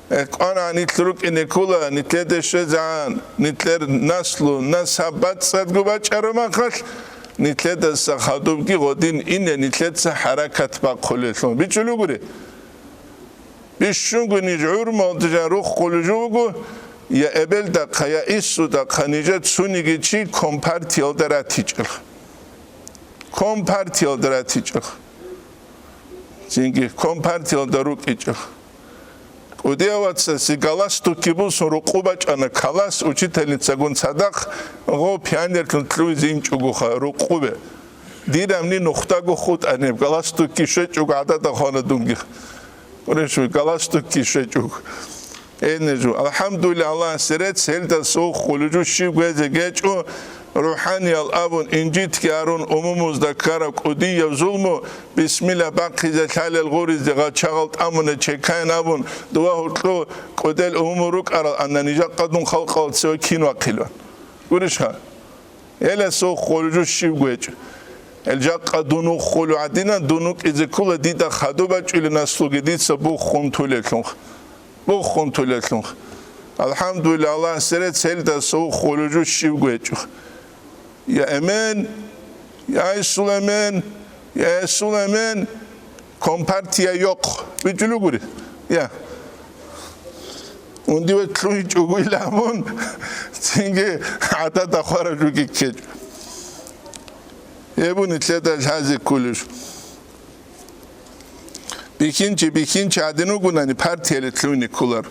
Э, кӀванагӀан нилъ рукӀине ккола, нилъеде щвезегӀан, нилъер наслу, насаб бацӀцӀадго бачӀараб махалъ, нилъедаса хадубги гъодин ине нилъеца хӀаракат бахъулелъул. БичӀчӀулугури? Бищунго ниж гӀурмалда жан руххулел жуго, я эбелдахъа, я иссудахъа нижер цониги чи компартиялда ратичӀелха. Компартиялда ратичӀелха. Цинги компартиялда рукӀичӀелха. КӀудияв вацасе галстукги бусун рукъу бачӀана, калас учительницагун цадахъ гъов пионерлъун кьуизе инчӀогоха рукъубе. Дирамни нухдаго хутӀаниб, галстукги щвечӀого гӀадада хвана дунги. Гурищ, галстукги щвечӀого. Эне жо, алхӀамдулиллагь, Аллагьасе рецц, гьелдаса уххулев жо щиб гьезе гьечӀо, рухӀаниял абун, инжитги арун, умумузда ккараб кӀудияб зулму, бисмилла бахъизе лъалел гъуризе гъачагъал тӀамуна чекайин абун, дова гьоркьо кӀудел умуму рукӀарал анна, нижакъа дун халкъал цеве кин вахъилан. Гурищха? Гьелдаса уххулев жо щиб гьечӀо. Гьел жакъа дун уххулев гӀадинан, дун вукӀизе ккола дида хадуб бачӀулеб наслуги дица буххун тулеблъунха. Буххун тулеблъунха. АлхӀамдулиллагь, Аллагьасе рецц, гьелдаса уххулев жо щиб гьечӀо. Я эмен, я Исул эмен, я Исул эмен, компартия йохъ. БичӀулев гури? Я. Унди ва лъугьинчӀого илан абун, цинги гӀадада хвараб жоги ккечӀо. Гьеб нилъеда лъазе кколеб жо. Бихьинчи, бихьинчи гӀадин вугонани, партияли лъугьине кколар.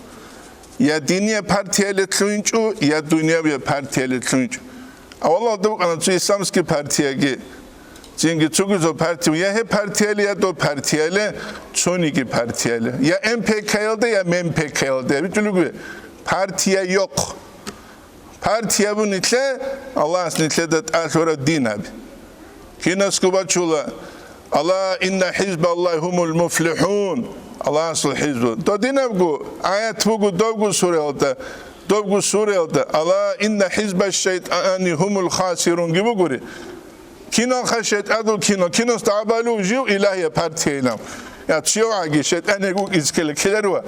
Я диниял партияли лъугьинчӀо, я дунявиял партияли лъугьинчӀо. Авалалда букӀана цо исламский партияги, цинги цоги цо партия, я гьеб партияли, я доб партияли, цониги партияли. Я М П К-ялда, я М П К-ялда. БичӀулев гури, партия йохъ. Партия абун нилъе, Аллагьас нилъеда тӀалъураб дин гьаби. Кинасго бачула: «Ала инна хӀизбаллагьи гьумул муфлихӀун», Аллагьасул хӀизбу. Додинабго аят буго добго сураялда, добго сураялда: «Ала инна хӀизбаш-шайтӀани гьумул хасирун», – ги бугури. Киналха шайтӀадул кино, кинас дагӀбалу жив илагьияб партияйилан. Я чияв гӀаги шайтӀан гьегу искеле ккеларува.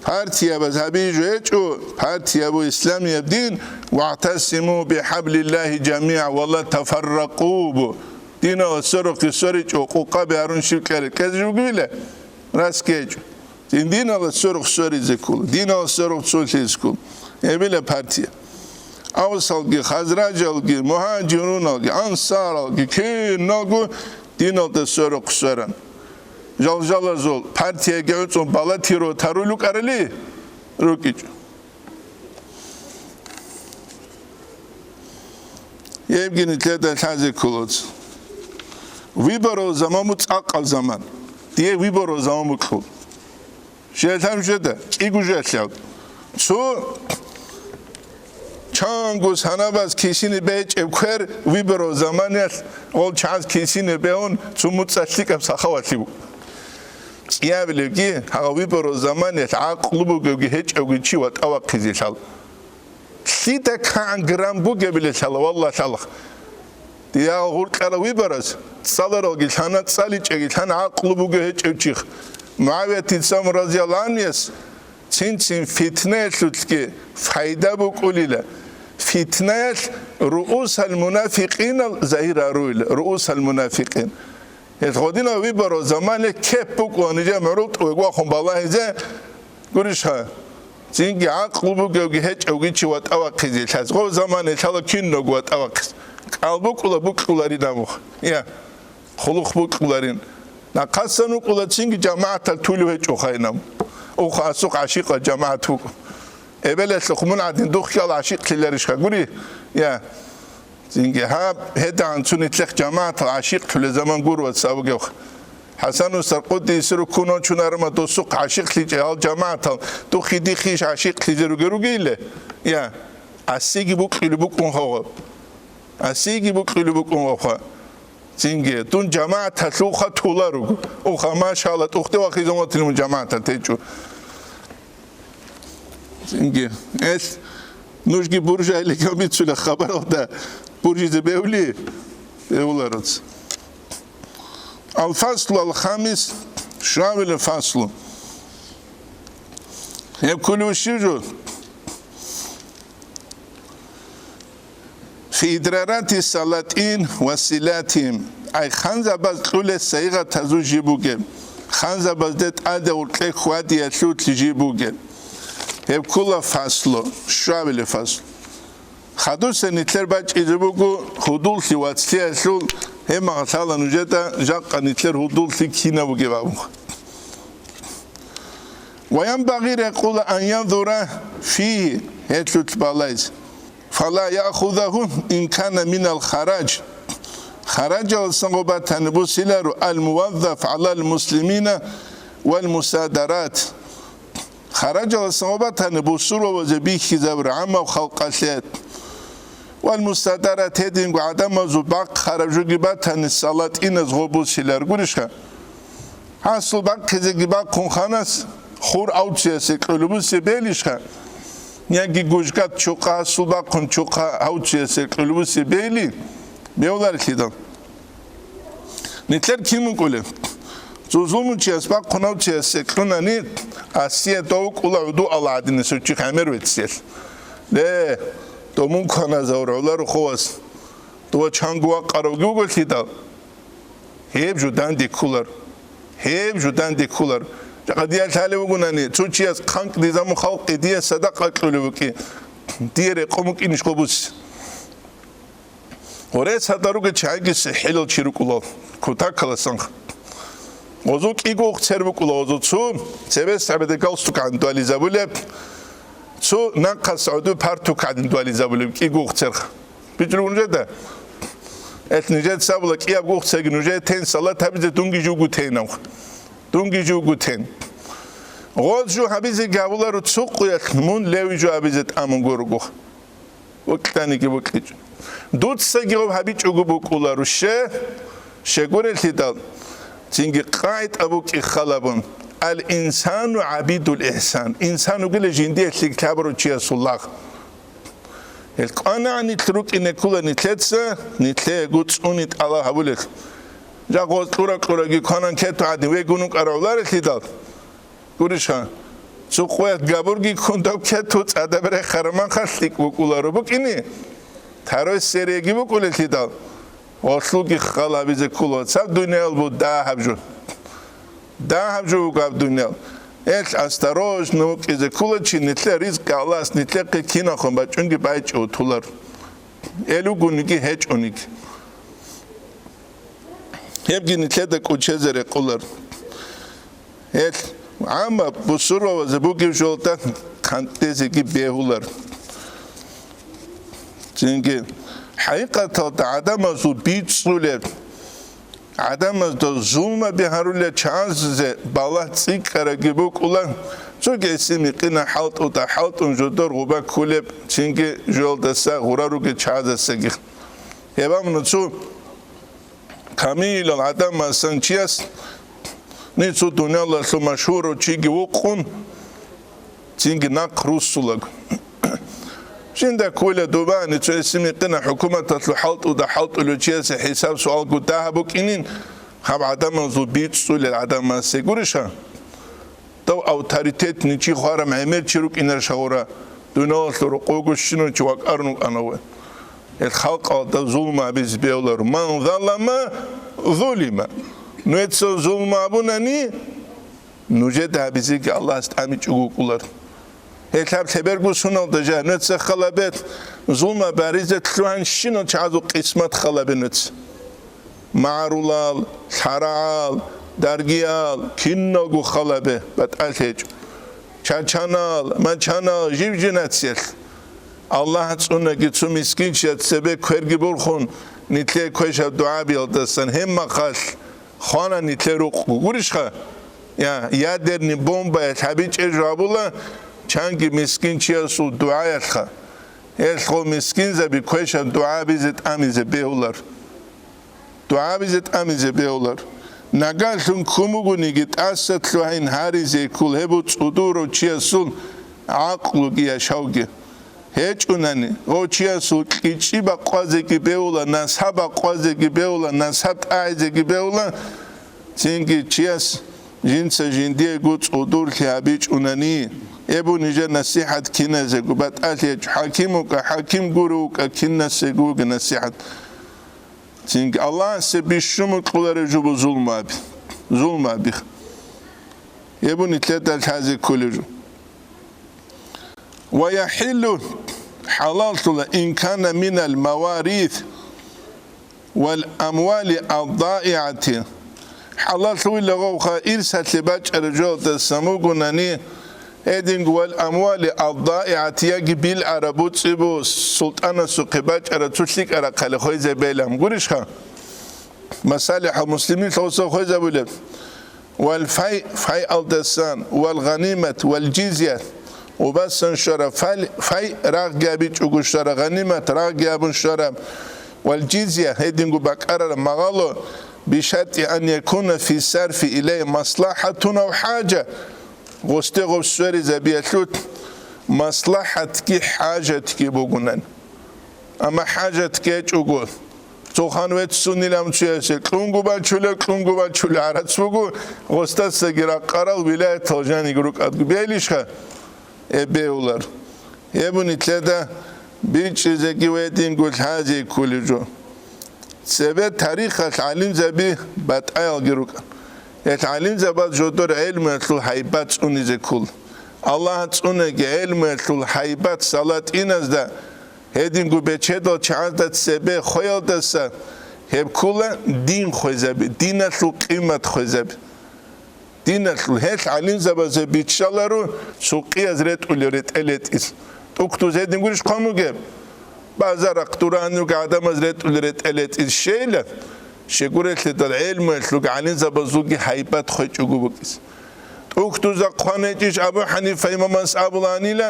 Партиябаз гьабизе гьечӀо, партиябу исламияб дин, «ВагӀтасиму бихӀаблиллагьи жамигӀа ва ла тафарракъу» бу. Диналъ сорухъе соричӀо, къукъаби гьарун щив кьере кьезе жугивила? Расги гьечӀо. Дин диналъ сорухъ соризе ккола, диналъ сорухъ цолъизе ккола. Гьебила партия. Авсалги, хазражалги, мугьажируналги, ансаралги, киналго диналда сорухъ соран. Жалжалазул партияги гӀуцӀун баллотировать гьарулел рукӀарали рукӀичӀо. Гьебги нилъеда лъазе кколац. Выборал заман бу цӀакъал заман. Дие выборал заман букьул. Жел гьаб жеда, кӀиго жел гьаб. Цо чанго санабаз кисине бечӀеб квер выборал заманиялъ гъол чагӀаз кисине бегьун, цо муцӀа лъикӀаб сахавалъи бу. КӀиабилебги, гьагъа выборал заманиялъ гӀакълу бугевги гьечӀевги чи ватӀа вахъизе лъала. Лъида кагӀан грамм бугебили лъала, валла, лъала. Дие гьал гъуркьарав выбораз, цӀаларалги лъана, цӀаличӀеги лъана, гӀакълу бугев гьечӀев чих. МугӀавиятица Умар разияллагьу гӀанхуяс цин-цин фитнаялъулъги пайда букӀулила. Фитнаялъ руусал мунафикъинал загьир гьаруила, руусал мунафикъин. Гьел гъодинав выборал заманиялъ кеп букӀуна нижер мурул тӀувег вахун балагьизе, гурищха? Цинги гӀакълу бугевги гьечӀевги чи ватӀа вахъизе лъаз. Гъо заманиялъ лъала киналго ватӀа вахъизе. КӀал букӀула букьуларин абухъ. Я, хъулухъ букьуларин. Нахъасан вукӀула цинги жамагӀатал тулев гьечӀо хайнаб. Ух, асухъ гӀашикъа жамагӀат вукӀун. Эбелалъухъ мун гӀадин духъ кӀал гӀашикълъиларищха гури? Я. Цинги гьаб, гьедагӀан цо нилъехъ жамагӀатал гӀашикълъулел заман гуро, вацал, вугевха. ХӀасан устар къуддиса сирругьу ккун вачунарма досухъ гӀашикълъичӀей гьал жамагӀатал, духъе дихъе иш гӀашикълъизе ругел ругейиле? Я, асиги букьулеб букӀун гьавгъаб. Асиги букьулеб букӀун гьавха. Цинги, дун жамагӀаталъулха тула руго. Уха, машалла, тӀухьде вахизе ватилин мун жамагӀаталъ гьечӀо. Цинги, эл, нужги буржайилан бицула хабаралда, буржизе бегьули? Бегьулароц. Ал-фаслу ал-хамис, шавила фаслу. Гьеб кколев щив жо? Фи идрарати салатин ва силатин, ай ханзабаз кьулес сайигъатазул жиб бугеб, ханзабазде тӀаде гъоркье хьвадиялъулъ жиб бугеб. Гьеб ккола фаслу, щвабилеб фаслу. Хадуса нилъер бачӀизе буго гьудуллъи вацлъиялъул, гьеб магълъала нужеда жакъа нилъер гьудуллъи кинаб бугеб абун. Ва янбагъи рекъула ан янзура фигьи, гьелъулъ балайз. Фала яхузагьу ин кана минал харадж. Хараджалдасан гъоб батани бусиларо ал-муваззаф гӀалал муслимина, Вал мусадарат. Хараджаласан гъо батани бусурбабазе бихьизабураб гӀаммаб халкъалъе. Вал мусадарат, гьединго гӀадамазул бахъ хараб жуги батани, салатӀиназ гъо бусилар гурищха? Гьасул бахъизеги бахъун ханас хур авциясе кьулеб бусе белищха? Яги гужгат чухъа гьасул бахъун чухъа авциясе кьулеб бусе бели? Бевларилъидал. Нилъер кин вукӀулеб? Цо зулмучияс бахъунав чиясе кьунани, асия дов вукӀула гӀуду Аллагь гӀадинасев чи гӀемер веццел. Ле, домун кваназавур гӀоларухъ вас, дова чанго вакъаравги вуголъидал, гьеб жо данде кколар. Гьеб жо данде кколар. Жакъа дие лъалев вугонани, цо чияс хъанкӀ дизамун халкъи дие садакъа кьулев вукӀи, дие рекъон букӀинищ гъобус? Гъорец гьадаруги чагӀиги сихӀилал чи рукӀулал, кутакаласан. Гъозул кӀиго ухцер букӀула, гъозул цо цебес гьабиде галстук гӀандуализабулеб, цо нахъас гӀодов партук гӀандуализабулеб кӀиго ухцер. БичӀрун жеда? Эл нижеца абула кӀиябго ухцерги нужее тен салат гьабизе дунги жугу тенав. Дунги жугу тен. Гъоз жу гьабизе гавуларо цо къуялъ мун леви жу гьабизе тӀамун гуруго. Вукьаниги вукьичӀо. Дуцаги гъоб гьабичӀого букӀуларо, ще, щегурелъидал, цинги къагӀида букӀи халабун: «Ал-инсану гӀабидул ихсан», инсан вугила жиндие лъикӀлъи гьабурав чиясул лагъ. Гьел кӀванагӀан нилъ рукӀине ккула нилъеца, нилъего цӀуни тӀалаб гьабулел. Жа гъоз кьура-кьураги кванан кету гӀадин вегун вукӀаравларелъидал. Гурищха, цо къоялъ габурги ккун дав кету, цӀадаб рехараб махалъ лъикӀ букӀуларо букӀине, тарой сереги букӀулелъидал, гъолъулги хал гьабизе ккола, цаб дуниял бу дагьаб жо. Дагьаб жо вугаб дуниял. Эл осторожно вукӀизе ккола чи, нилъер ризкъи Аллагьас нилъехъе кинахун бачӀунги байчӀо утулар. Эл вугониги гьечӀониги. Гьебги нилъеда кӀучезе рекъолар. Гьел гӀамма бусурбабазе бугеб жолда хъантӀезеги бегьулар. Цинги хӀакъикъаталда гӀадамазул бицӀцӀулеб, гӀадамазда зулмаби гьарулел чагӀазазе балагь цӀикӀкӀарабги букӀула, цоги гьесие микъина хӀалтӀуда хӀалтӀун жодор гъуба кколеб, цинги жоялдаса гъура ругел чагӀазасаги. Гьеб абуна цо камилал гӀадамасан чияс, ниж цо дуниялалъул машгьурав чиги вукъун, цинги нахъ руссулаго. Жинда ккола дубани цо гьесие микъина хӀукуматалъул хӀалтӀуда хӀалтӀулев чиясе хӀисаб-суалго дагьаб букӀинин, гьаб гӀадамазул бицӀцӀулел гӀадамасе гуриша? Дов авторитетный чи, хвараб гӀемер чи рукӀинарищ гъура, дуниялалъул рокъого щинав чи вакӀарун вукӀана вай. Гьел халкъалда зулму гьабизе бегьуларо. Ман залама, зулима. Нужеца зулму гьабунани, нужеда гьабизеги Аллагьас тӀамичӀого вукӀулар. Гьел гьаб лъеберго суналда жа нужеца халабе, зулму баризе лъугьанщинал чагӀазул къисмат халабе нужеца. МагӀарулал, лъарагӀал, даргиял, киналго халабе батӀалъи гьечӀо. Чачанал, мачанал, жив-жинацалъ. Аллагь цӀунаги цо мискинчияс цебе кверги борхун, нилъее квешаб дугӀабиялдасан гьеб махалъ хвана нилъер рукъ. Гурищха? Я, ядерный бомбаялъ гьабичӀеб жо гьабула чанги мискинчиясул дугӀаялъха. Гьелъго мискинзаби квешаб дугӀабизе тӀамизе бегьулар. ДугӀабизе тӀамизе бегьулар. Нагалъун ккун бугониги, тӀаса лъугьайин гьаризе ккол гьеб цӀудурав чиясул гӀакълуги яшавги. ГьечӀунани, гъов чиясул кьичӀи бакъвазеги бегьула, насаб бакъвазеги бегьула, насаб тӀагӀизеги бегьула, цинги чияс жинца жиндиего цӀудурлъи гьабичӀунани, эбу нижер насихӀат киназего, батӀалъи гьечӀо, хӀаким вукӀа, хӀаким гуро вукӀа, кинасего вуго насихӀат. Цинги Аллагьасе бищун букӀулареб жо бу зулмаби, зулмаби. Гьеб нилъеда лъазе кколеб жо. Ва яхӀиллу, хӀалаллъула, ин кана минал маварис вал амвали аддаигӀати, хӀалаллъуйила гъовха ирсалъе бачӀараб жоялдасан бугонани, гьединго вал амвали аддаигӀати, яги билгӀараб буцӀцӀибу султӀанасухъе бачӀараб цо лъикӀа рахъалде хвезабейилан гурищха? Масалихал муслимин лъоса хвезабулеб. Вал фай, файалдасан, вал гъанимат, вал жизя, убасан щвараб фал-, фай, рагъги абичӀого щвараб, гъанимат, рагъги абун щвараб, вал жизя, гьединго бакӀарараб магъало, бишартӀи ан якуна фи сарфи илай маслахӀатун ав хӀажа, гъосде гъоб сверизабиялъул маслахӀатги хӀажатги бугунан. Амма хӀажат гьечӀого, цо хан веццунилан цоясе кьунго бачулеб, кьунго бачулеб гӀарац буго, гъосдасаги ракъарал вилаятал жаниги рукӀадго бегьилищха? Э, бегьулар. Гьеб нилъеда бичӀчӀизеги гьединго лъазе кколеб жо. Цебе тарихалъ гӀалимзаби батӀаялги рукӀана. Гьел гӀалимзабаз жодор гӀелмуялъул гьайбат цӀунизе ккола. Аллагь цӀунаги гӀелмуялъул гьайбат салатӀиназда, гьединго бечедал чагӀазда цебе хвеялдаса гьеб ккола дин хвезаби, диналъул къимат хвезаби. Диналъул гьел гӀалимзабазе биччаларо цукъияз ретӀулел ретӀел ретӀиз. ТӀухьдуз гьедин гурищ хъван бугеб? Базарахъ дураан ругел гӀадамаз ретӀулел ретӀел ретӀиз щейилан, щегурелъидал гӀелмуялъулги гӀалимзабазулги гьайбат хвечӀого букӀиз. ТӀухьдузда хъван гьечӀищ Абу ХӀанифа имамас абулаанила,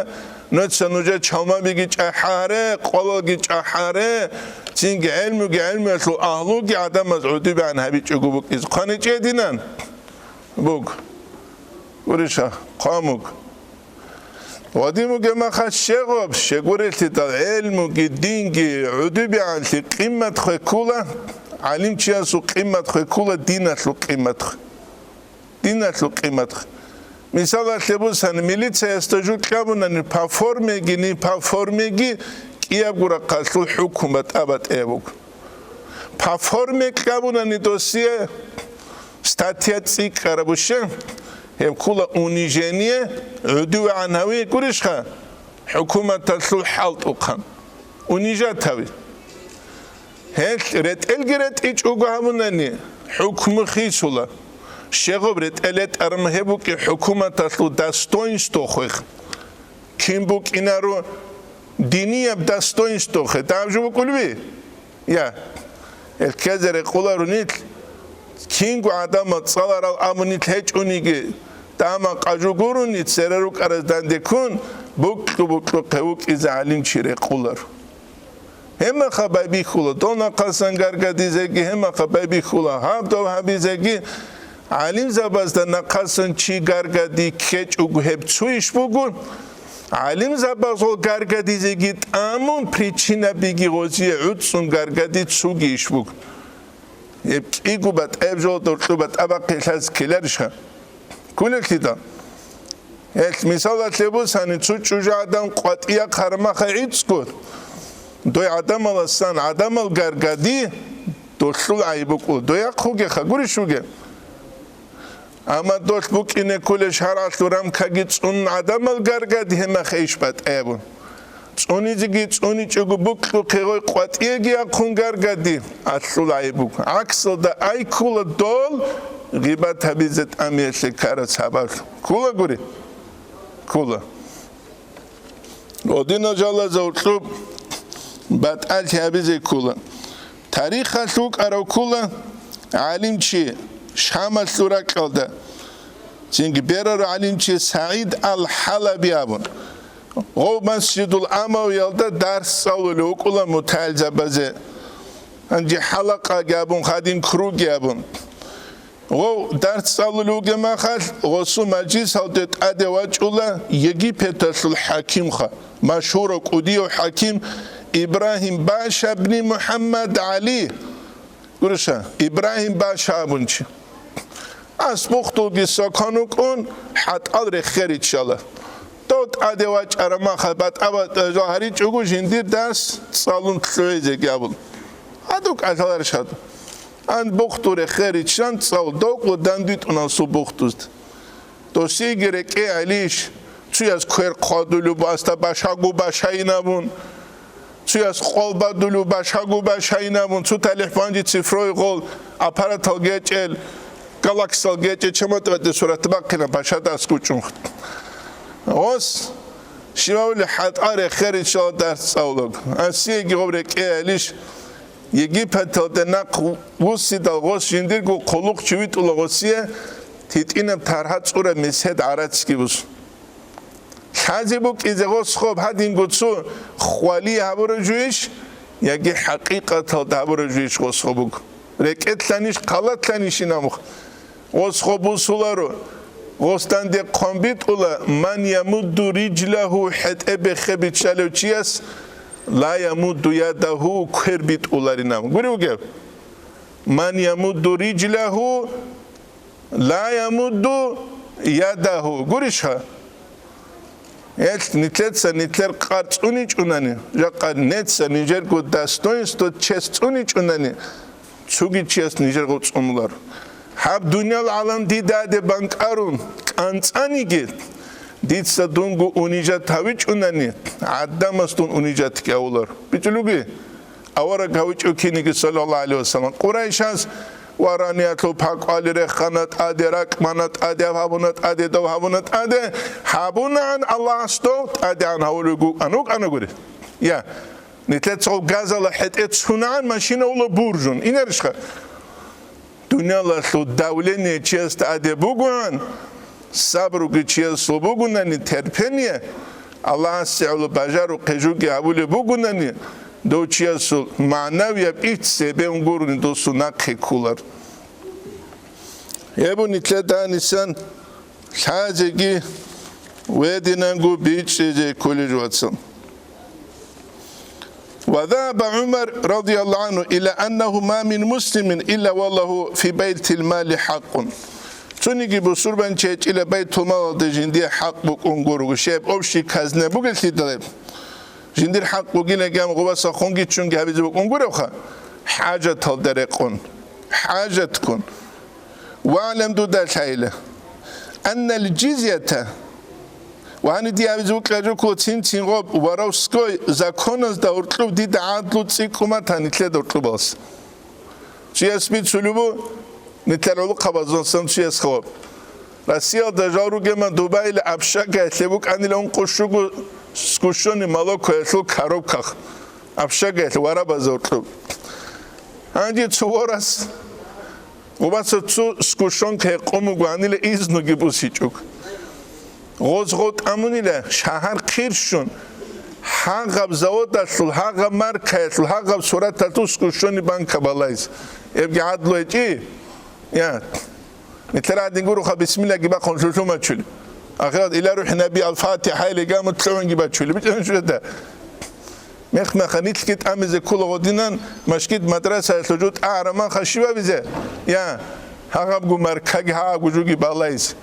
нуца нужер чалмабиги чӀахӀаре, къвалалги чӀахӀаре, цинги гӀелмуги гӀелмуялъул агьлуги гӀадамаз гӀудубегӀан гьабичӀого букӀиз. Хъван гьечӀединан? Буг. Гуриша, хъван буг. Вадимуге маха щегъоб, щегурелъидал гӀелмуги динги гӀудубегӀанлъи къимат хвеккула, гӀалимчиясул къимат хвеккула, диналъул къимат хве. Диналъул къимат хве. Мисалалъе бусани, милициясда жо кьабунани, по формеги, не по формеги, кӀиябго рахъалъул хӀукму батӀа-батӀияб буго. По форме кьабунани досие статья цӀикӀкӀараб буго, гьеб ккола унижение, гӀудувегӀан гьави гурищха, хӀукуматалъул хӀалтӀухъан. Унижать гьави. Гьел ретӀелги ретӀичӀого гьабунани, хӀукму хисула. Щегъоб ретӀел ретӀараб гьеб букӀи хӀукуматалъул достоинство хвех. Кин букӀинаро динияб достоинство хве. Дагьаб жо букӀулеби? Я. Гьел ккезе рекъоларо нилъ. Кинго гӀадамал цӀаларал абун нилъ гьечӀониги, тӀама къажу гурони, цере рукӀараз данде ккун, букьу-букьухъе вукӀизе гӀалимчи рекъоларо. Гьебмаха байбихьула дол нахъасан гаргадизеги, гьебмаха байбихьула гьаб дол гьабизеги. ГӀалимзабазда нахъасан чи гаргади ккечӀого гьеб цо иш буго. ГӀалимзабазул гаргадизеги тӀамун причинабиги гъозие гӀуцӀцӀун гаргади цоги иш буго. Гьеб кӀиго батӀаяб жолда гьоркьоб батӀа бахъи лъазе ккеларищха? Кколелъидал. Гьелъ мисалалъе бусани, цо чӀужугӀадан къватӀияб хъармаха гӀицӀго, дой гӀадамаласан гӀадамал гаргади, долъул гӀайиб букӀула, дой ахъугеха, гурищ бугеб? Амма долъ букӀине кколеб шаргӀалъул рамкаги цӀун гӀадамал гаргади, гьемаха иш батӀаябун. ЦӀунизеги цӀуничӀого букьухъе гъой къватӀиеги ахъун гаргади, алъул гӀайиб буго. ГӀаксалда ай ккула дол гъибат гьабизе тӀамиялъе ккараб сабаблъун. Ккула гури? Ккула. Гьединал жалазда гьоркьоб батӀалъи гьабизе ккула. Тарихалъ вукӀарав ккула гӀалимчи Шамалъул ракьалда, цинги берарав гӀалимчи СагӀид ал-ХӀалаби абун. Гъов Масжидул Амавиялда дарс цӀалулев вукӀула мутагӀилзабазе. Гьанже хӀалакъаги абун, хадин круги абун. Гъов дарс цӀалулев вугеб махалъ, гъосул мажлисалде тӀаде вачӀула Египеталъул хӀакимха, машгьурав кӀудияв хӀаким Ибрагьим Паша бни МухӀаммад ГӀали. Гуриша, Ибрагьим Паша абун чи. Ас бухтулги сокон вукӀун, хӀатӀал рехе риччала. Дов тӀаде вачӀараб махалъ батӀа-батӀа жо гьаричӀого жиндир дарс цӀалун лъугӀизеги абун. Гьадур кӀалъаларищ гьадур? Ан бухтул рехе риччан цӀал докъо дандвитӀуна асул бухтузда. Досиеги рекӀее гӀелищ, цуяс квер хъвадулев басда башагу башайинабун, цуяс къвал бадулев башагу башайинабун, цо талихӀ банжи цифрой гъол аппаратал гечӀел, галаксал гечӀел, чаматӀ-батӀи сурат бахъина башада аскӀучӀун. Гъос щивавли хӀатӀа рехеричала дарс цӀалулаг. Асиеги гъоб рекӀее гӀелищ, Египеталде нахъ вуссидал гъос жиндирго хъулухъ чи витӀула гъосие, титӀинаб таргьа цӀураб месед гӀарацги бусун. Лъазе букӀизе гъос гъоб гьадинго цо хвали гьабураб жуйищ, яги хӀакъикъаталда гьабураб жуйищ гъос гъоб буго? РекӀелъанищ, хъалалъанищин абухъ? Гъос гъоб бусуларо, гъос данде хъван битӀула, ман ямудду рижлагьу, хӀетӀе бехе биччалев чияс, ла ямудду ядагьу, квер битӀуларин абун. Гури вугев? Ман ямудду рижлагьу, ла ямудду ядагьу. Гурищха? Гьелъ нилъеца нилъер къар цӀуничӀунани, жакъа неца нижерго достоинство, честь цӀуничӀунани, цоги чияс нижер гъов цӀунулар. Гьаб дуниял гӀалам дида гьаде банкӀарун кӀанцӀаниги, дица дунго унижат гьавичӀунани, гӀадамас дун унижатги авулар. БичӀулуги? Авараг гьавичӀев киниги, саллаллагьу гӀалайгьи вассалам, Къурайшас вараниялъул пакъвали рехана тӀаде, ракӀбана тӀаде, гьаб гьабуна тӀаде, дов гьабуна тӀаде, гьабунагӀан Аллагьас дов, тӀадегӀан гьавулев вукӀана, вукӀана гури. Я, нилъеца гъов газала хӀетӀе цунагӀан машинавула буржун. Инарищха? Дуниялалъул давление чиясда гьаде бугоан, сабруги чиясул бугунани, терпение, Аллагьасе гӀоло бажарухъе жуги гьабулеб бугунани, дов чиясул магӀнавияб ит цебе унгуруни досул нахъе кколар. Гьеб нилъеда гьанисан лъазеги гьединанго бичӀчӀизе кколел, вацал. Ва загьаба ГӀумар радияллагьу гӀангьу ила аннагьу ма мин муслимин илла ва лагьу фи байтил мали хӀакъун. Цониги бусурбанчи гьечӀила байтулмалалда жиндие хӀакъ букӀун гуро, щиб общий казна бугелъидалеб. Жиндир хӀакъ бугилан гьаб гъубаса хунги чунги гьабизе букӀун гуревха, хӀажаталда рекъон, хӀажатккун. ВагӀлам, дуда лъайила, аннал жизията, ва гьанив дие абизе вукӀа жо ккола цин-цин гъоб, воровской законазда гьоркьоб дида гӀадлу цӀикӀкӀун батани, нилъеда гьоркьоб балас. Чияс бицулеб бу, нилъер гӀолохъабазул цояс хабаб. Россиялда жал ругема Дубайил общагаялъе букӀанила ункъо щуго сгущённый молокоялъул коробках. Общагаялъе варабазе гьоркьоб. Гьанже цо ворас Убаса цо сгущёнка гьекъон буго, гьанила изнуги бусичӀого. Гъоз гъов тӀамунила, шагьар хъир щун, гьагъаб заводалъул, гьагъаб маркаялъул, гьагъаб сураталъул сгущённый банка балайз. Эбги гӀадлу гьечӀи? Я. Нилъер гӀадин гуроха, бисмиллагьги бахъун лъугьун бачули. Ахират, Иля рухӀи наби аль-Фатиха или гамут лъугӀунги бачули. БичӀан щведа. Мех-меха нилъги тӀамизе ккола гъодинан, машгид-мадрасаялъул жо тӀагӀараб манха щиб абизе? Я, гьагъабго маркаги гьагъабго жоги балайзе.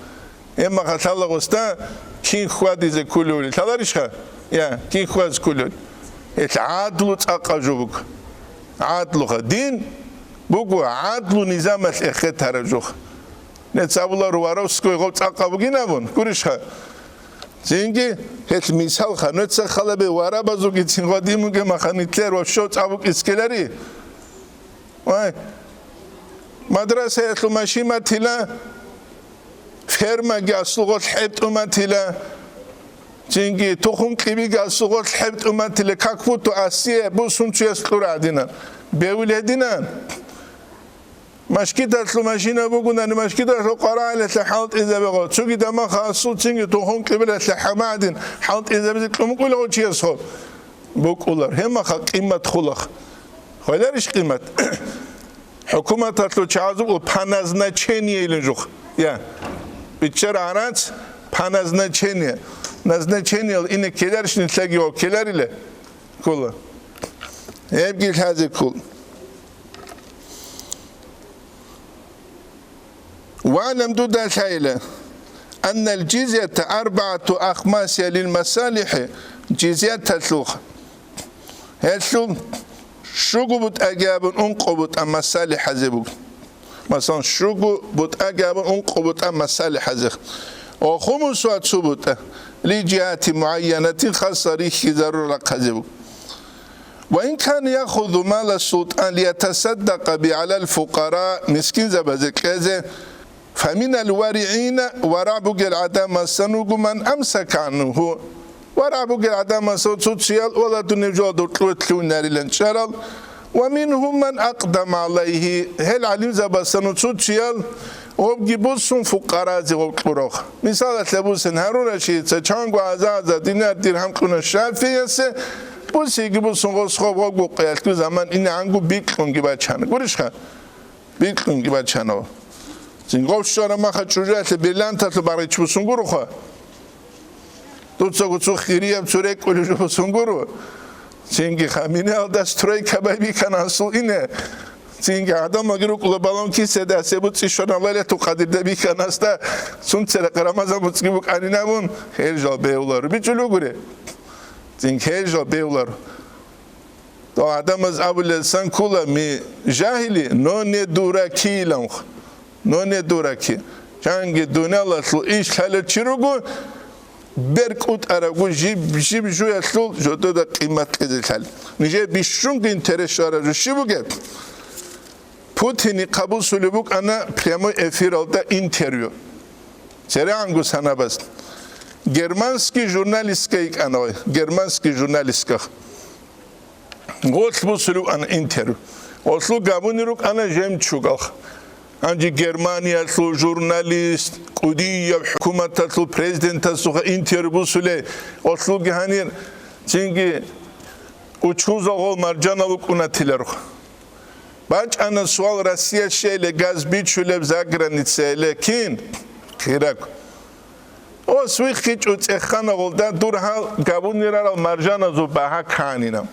Гьебмаха лъала гъосда кин хьвадизе кколевли. Лъаларищха? Я, кин хьвадизе кколевли. Гьелъ гӀадлу цӀакъа жо буго. ГӀадлуха. Дин буго гӀадлу низамалъ эхетараб жо. Нецабуларо воровской гъоб цӀакъа бугин абун, гурищха? Цинги гьелъ мисал хануца халабе варабазулгицин гъадимуге маханилъер ва що цӀабукӀ искелари. Вай, мадрасаялъул машин батила, фермаги асулгъолъ хӀебтӀун батила, цинги тухум кьибиги асулгъолъ хӀебтӀун батила, как будто асие бусун чияс кьура гьадинан. Бевли гьединан. Машгидалъул машина бугунани, машгидалъул къварагӀалалъе хӀалтӀизабе гъо. Цуги дамаха асул цинги тухум кьибилалъе хӀамадин хӀалтӀизабизе кьумукӀула гъо чиясго. БукӀулар. Гьемаха къимат хулах. Хвеларищ къимат? ХӀукуматалъул чагӀазул по назначению илин жух. Я. Биччар гӀарац по назначению. Назначениел ине ккеларищ нилъаги гъо ккеларила? Ккола. Гьебги лъазе ккол. ВагӀлам, дуда лъайила, аннал жизията арбагӀату ахмасия лил масалихӀи, жизияталъул, гьелъул щуго бутӀаги абун ункъо бутӀа масалихӀазе буго. Масалан, щуго бутӀаги абун ункъо бутӀа масалихӀазе. Ва хумусуа цо бутӀа, ли жигьати мугӀайянатин, хаса рихьизарурал рахъазе буго. Ва ин кана яхузу мала султӀан лиятасаддакъа би гӀалал фукъара, мискинзабазе кьезе, фаминал варигӀина, варагӀ бугел гӀадамасан вуго ман амсака гӀанху, варагӀ бугел гӀадамасан цо-цоял валадунеб жоялда гьоркьове лъугьунарилан чӀарал, «Ва мингьум ман акъдама гӀалайгьи», гьел гӀалимзабазда цо-цоял гъобги буссун фукъаразе гъоб кьураб. Мисалалъе буссин, Гьарун Рашидица чанго гӀаза-гӀаза динар-диргьам кьуна ШафигӀиясе, буссиги буссун гъос гъоб гъобго къоялъго заман инегӀанго бикьунги бачана. Гурищха? Бикьунги бачана. Цин гъов щвараб мехалъ чӀужуялъе бриллианталъул баргъич буссун гуроха. Дуца гуцу хирияб цо рекӀкӀулев жо буссун гуро. Цинги Хаминиялда стройка байбихьана асул ине. Цинги гӀадамалги рукӀула балагьун кисаялда, Асебуци щвана Лайлатул Къадирда бихьанасда, сунцерахъ Рамазан буцӀги букӀанин абун, гьел жал бегьуларо. БичӀчӀулеб гури. Цинги гьел жал бегьуларо. Дов гӀадамаз абулел сан ккола, ми жагьили, но не дураки илан. Но не дураки. Чанги дуниялалъул иш лъалев чи руго, бер кӀутӀарабго жиб-жиб жуялъул жодода къимат кьезе лъал. Нижер бищунго интерес щвараб жо щиб бугеб? Путине хъабусулеб букӀана прямой эфиралда интервью. ЦерегӀанго санабаз. Германский журналистка йикӀана гъой. Германский журналистка. Гъолъ бусулев ана интервью. Гъолъул габуни рукӀана жемчугалъ. Гьанже Германиялъул журналист, кӀудияб хӀукуматалъул президентасухъа интервью бусулей, гъолъулги гьанир, цинги учузал гъол маржанал вукӀунатиларухъ. БачӀана суал Россия щейиле газ бичулеб заграницаяле кин? Хираг. Ос вихъичӀо цӀехана гъолда дур гьал габунирарал маржаназул багьа кканина.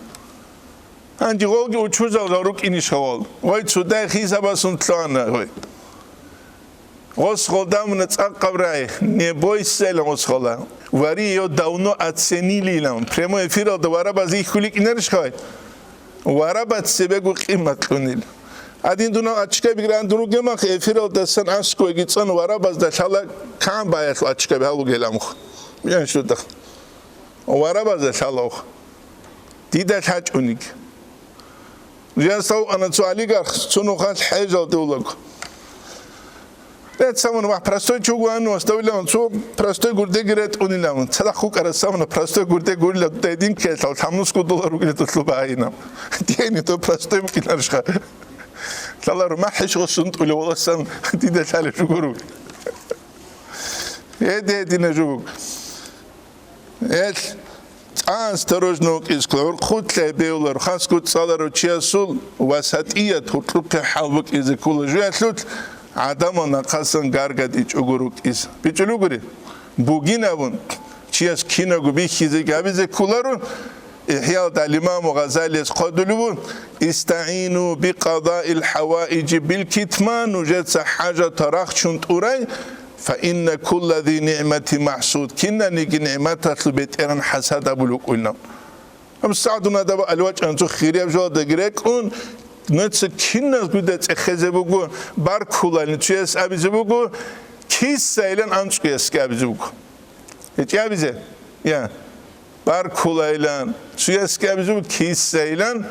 Гьанже гъолги учузал жал рукӀинищ гъол? Гъой цодай хисабасун лъугьана гъой. Гъос гъолда муна цӀакъаб рай, не бойся илан гъос гъола. Вари, её давно оценили илан. Прямой эфиралда варабаз ихьуликӀинарищ гъой? Варабац цебего къимат кьунил. Гьадин дунал ачкабигран дуругемах эфиралдасан аскӀовеги цӀан варабазда лъала кан баялъу ачкаби гьавугел амх. Биян шудах. Варабазда лъалавх. Дида лъачӀуниг. Жансав ана цо олигарх, цо нухалъ хӀежалде улаго. Бецамун ва простой чугу ан вастав илан, цо простой гурдеги ретӀунилан. Цадахъ хукӀара самуна простой гурде гурила, дедин ккелъал, лъамнусго доллар ругила тулъу багьина. Дени то простой букӀинаршха. Лъалару махӀиш гъосун тӀули воласан дида лъалеб жугуру. Э, дедина жугу. Эл, цӀан осторожно вукӀизе ккола, гӀурхъулъай бевлар, хасго цӀаларав чиясул васатӀият гьоркьухъе хӀал букӀизе ккола жуялъулъ, гӀадамал нахъасан гаргадичӀого рукӀизе. БичӀчӀулугури? Бугин абун, чияс кинабго бихьизе гьабизе кколаро, ИхӀяалда Имаму Гъазалияс хъвадулев вуго: «ИстагӀину бикъадаил хӀаваиджи билкитман», нужеца хӀажатал рахчун тӀурай, «Фаинна кулла зи нигӀмати махӀсуд», кинаниги нигӀматалъул бетӀеран хӀасад абулев вукӀуна. Гьаб СагӀдун адаб алвачӀан цо хирияб жоладаги рекӀун, нуца киназгуда цӀехезе буго, баркулани цуяс абизе буго, кисайилан анцӀгоясги абизе буго. ГьечӀеб абизе? Я. Баркулайилан цуясги абизе буго, кисайилан.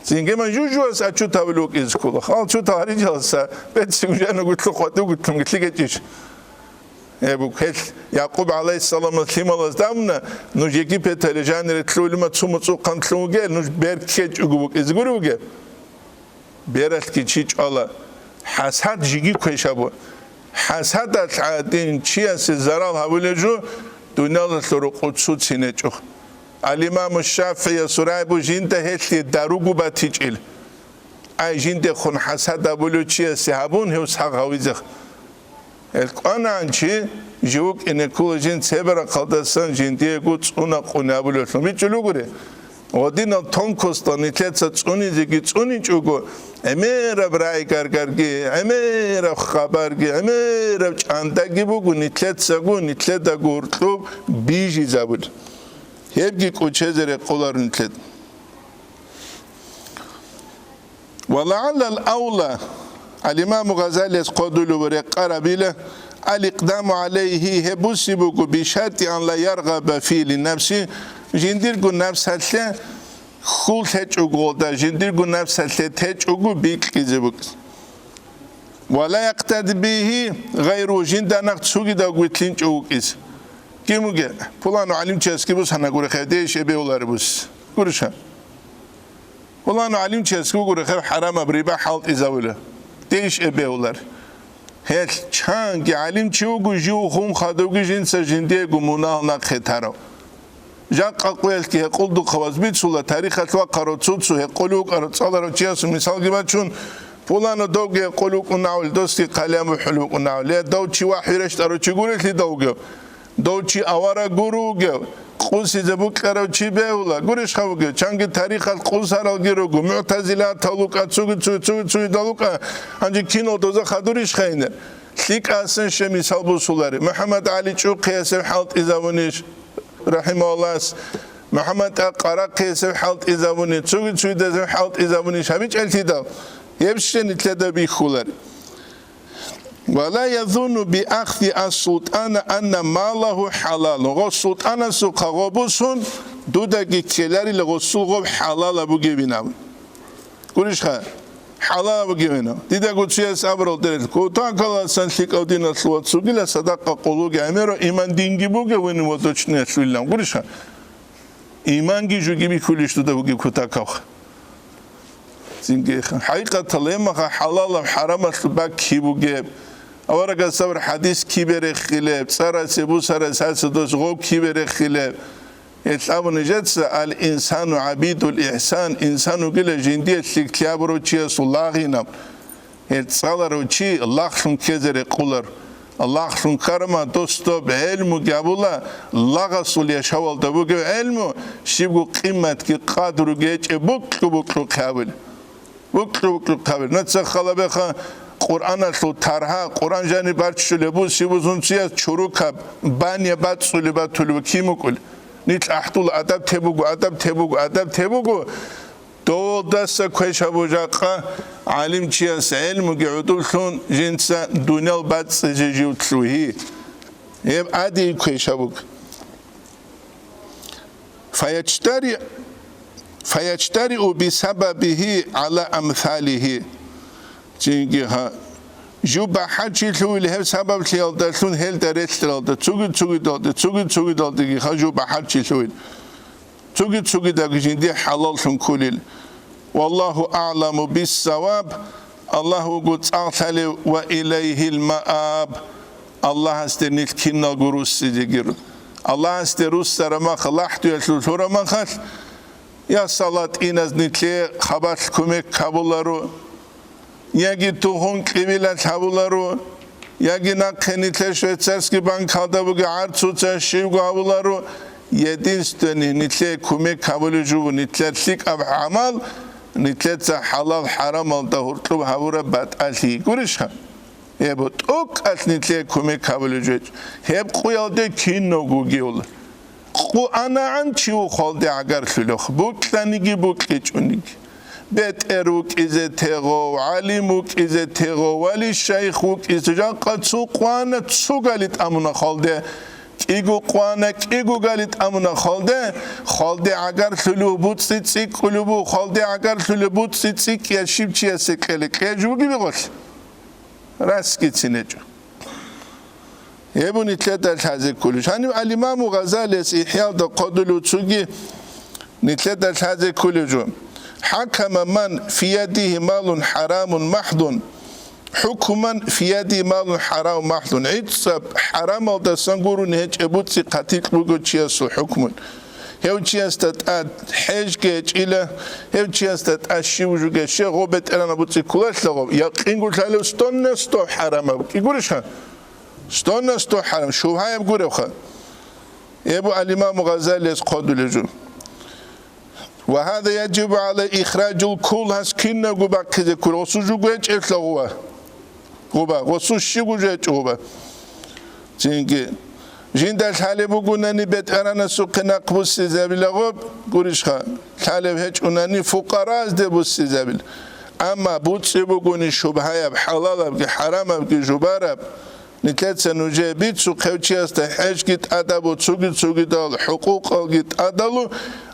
Цинги ман жужуас ачут гьавулев вукӀизе ккола. Хал чут гьаричӀалса, беци гужана гутлу хъватӀи гутлумги лъигечӀищ? Гьеб буго, гьел Якъуб гӀалайгьиссаламас лъималазда абуна, нуж Египеталде жанире лъугьулема цо муцӀухъан лъугьуге, нуж бер ккечӀого букӀизе гури бугеб? Бералъги чи чӀвала. ХӀасад жиги квешабу. ХӀасадалъ гӀадин чиясе зарал гьабулеб жо, дуниялалъул рукъу цуцин гьечӀо. Ал-Имаму ШафигӀиясул рагӀи буго жинда гьелъие даруго батичӀел. Ай, жиндехун хӀасад гьабулев чиясе гьабун, гьев сагъ гьавизе. Гьел кӀванагӀан чи, жив вукӀине ккола жин цебе рахъалдасан жиндиего цӀуна-къуна абулевлъун. БичӀчӀулугури, гъодинал тонкостал нилъеца цӀунизеги цӀуничӀого, гӀемераб рагӀи-гаргарги, гӀемераб хабарги, гӀемераб чӀандаги буго нилъецаго, нилъедаго гьоркьоб бижизабулеб. Гьебги кӀочезе рекъоларо нилъеда. Ва лагӀаллал авла, ал-Имаму Гъазалияс хъвадулев рекъарабила, ал-икъдаму гӀалайгьи, гьеб буссиб буго, бишартӀи ан ла яргъаба фигьи линнафси, жиндирго напсалъе хьул гьечӀого гъолда, жиндирго напсалъе течӀого бикьизе букӀизе. Ва ла якътади бигьи гъайру, жинда нахъ цогидав вилълъинчӀев вукӀизе. Кин вугев, пуланав гӀалимчиясги бусана гури, хӀедеш эбеулареб бус. Гуриша? Пулан гӀалимчияс вугура гьеб хӀарамаб риба хӀалтӀизавула. Дей иш эбеулар. Гьелъ чанги гӀалимчи вуго, жив хун хадуги жинца жиндиего мунагьал нахъе тарав. Жакъа къуялъги гьекъолдухъ ваз бицула, тарихалъ вахъарав цо-цо гьекъолев вукӀарав цӀаларав чиясул мисалги бачун, пуланав довги гьекъолев вукӀунавли, досги хъалиян бухӀулев вукӀунавли, я дов чи вахӀи рещтӀарав чи гурелъидал вугев, дов чи авараг гуро вугев, къусизе букьарав чи бегьула, гурищха вугев, чанги тарихалъ къусаралги руго, мугӀтазилатал вукӀа, цуги-цуги, цуги-цугидал вукӀа, гьанже кинал доза хадурищха гьенир? ЛъикӀасан ще мисал бусулари, МухӀаммад ГӀали ЧӀухъиясев хӀалтӀизавунищ? Рахимааллагьас, МухӀаммад тӀа Къарахъиясев хӀалтӀизабуни, цуги-цугидазев хӀалтӀизабуни гьабичӀеллъидал, гьеб щай нилъеда бихьулар. «Ва ла язунну би ахзи ас-султӀана анна малагьу хӀалалун». Гъос султӀанасухъа гъобусун дудаги ккеларила гъосул гъоб хӀалала бугебин абун. Гурищха, хӀалал бугевина. Дида гуцияс абурал дерел, кутакаласан лъикӀав диналъ ва цугила садакъа къулуги гӀемеру иман динги бугевин ва дочниялъулилан. Гурищха, иманги жуги бихьулищ дуда бугеб кутакавха. Цинги хӀакъикъатал гьемаха хӀалалаб хӀарамалъул бакки бугеб. Аварагас абур хӀадис кибе рехилеб, цӀарасе бусарас гьасудас гъов кибе рехилеб. Гьелъ абуни жеца: «Ал-инсану гӀабидул ихсан», инсан вугила жиндие лъикӀлъи абурав чиясул лагъинаб. Гьел цӀаларав чи лагълъун ккезе рекъолар. Лагълъун ккарама дос доб гӀелмуги абула, лагъасул яшавалда бугев гӀелму щибго къиматги къадруги гьечӀеб букьу-букьухъе абил. Букьу-букьухъе абил. Нуца халабеха Къуръаналъул таргьа, Къуръан жаниб барччулеб бу, щиб бузунцияс чурукаб, баня бацӀцӀулеб батулеб кин букӀул. Нилъ ахӀдул адаб те буго, адаб те буго, адаб те буго. Доволдаса квеш гьабу жакъа гӀалимчияс гӀелмуги гӀодоблъун жинца дуниял бацӀцӀизе жив лъугьи. Гьеб гӀадин квеш гьабуг. Фаячтари-, фаячтариу бисабабихи гӀала амсалихи. Цинги гьа, жу бахӀарчи лъугьил гьеб сабаблъиялдалъун гьелда релълъаралда, цуги-цугидалде, цуги-цугидалдеги гьа жу бахӀарчи лъугьил. Цуги-цугидаги жинди хӀалаллъун кколел. Валлагьу аъламу биссаваб, Аллагь вуго цӀакъ лъалев, ва илайгьил мааб, Аллагьасде нилъ киналго руссизегир. Аллагьасде руссарамахъ, лахӀдуялъул лъурамахъалъ, я салатӀиназ нилъее хабалъ кумек гьабуларо, яги тугъун кьибилалъ гьабуларо, яги нахъе нилъер швейцарский банкалда бугеб гӀарцуца щибго гьабуларо, единственный нилъее кумек гьабулев жо вуго нилъер лъикӀаб гӀамал, нилъеца хӀалал-хӀарамалда гьоркьоб гьабураб батӀалъи. Гурищха? Гьеб тӀокӀалъ нилъее кумек гьабулев жо гьечӀо. Гьеб къуялде кинавго вугевла. Къу анагӀан чи вухъалде гӀагарлъулев, букьаниги букьичӀониги. БетӀер вукӀизе тегъов, гӀалим вукӀизе тегъов, вали-шайх вукӀизе, жакъа цо къвана, цо гали тӀамуна халде, кӀиго къвана, кӀиго гали тӀамуна халде, халде гӀагарлъулев, буцӀцӀи цӀикӀкӀулев, халде гӀагарлъулев, буцӀцӀи цӀикӀкӀия щиб чиясе кьеле, кьеж бугеб гъолъ? Расги цинечӀо. Гьеб нилъеда лъазе кколищ. Гьанив ал-Имаму Гъазалияс ИхӀялда хъодулев цоги нилъеда лъазе кколев жо. Хьакама ман фи ядигьи малун хӀарамун махӀдун, хӀукман фи ядигьи малун хӀарамун махӀдун. ГӀицӀаб хӀарамалдасан гурони гьечӀеб буцӀцӀи хъатикь буго чиясул хӀукму. Гьев чиясда тӀад хӀежги гьечӀила, гьев чиясда тӀад щив жуге, щегъо бетӀерана буцӀи кколалъа гъоб, якъинго лъалев стонна сто хӀарамаб. КӀи гурищха? Стонна сто хӀарам, шубгьаяб гуревха. Гьеб ал-Имаму Гъазалияс хъодулев жо. Ва гьаза яжибу гӀалай ихражул кул, гьас кинабго бахъизе ккула, гъосул жуго гьечӀеблъа гъува. Гъуба, гъосул щибго жо гьечӀо гъуба. Цинги, жинда лъалеб бугунани бетӀергьанасухъе нахъ буссизабила гъоб, гурищха, лъалеб гьечӀунани фукъаразде буссизабила. Амма буцӀцӀи бугони шубгьаяб, хӀалалабги хӀарамабги жубараб, нилъеца нужее бицухъев чиясда хӀежги тӀадабу, цуги-цугидал хӀукъукъалги тӀадалу,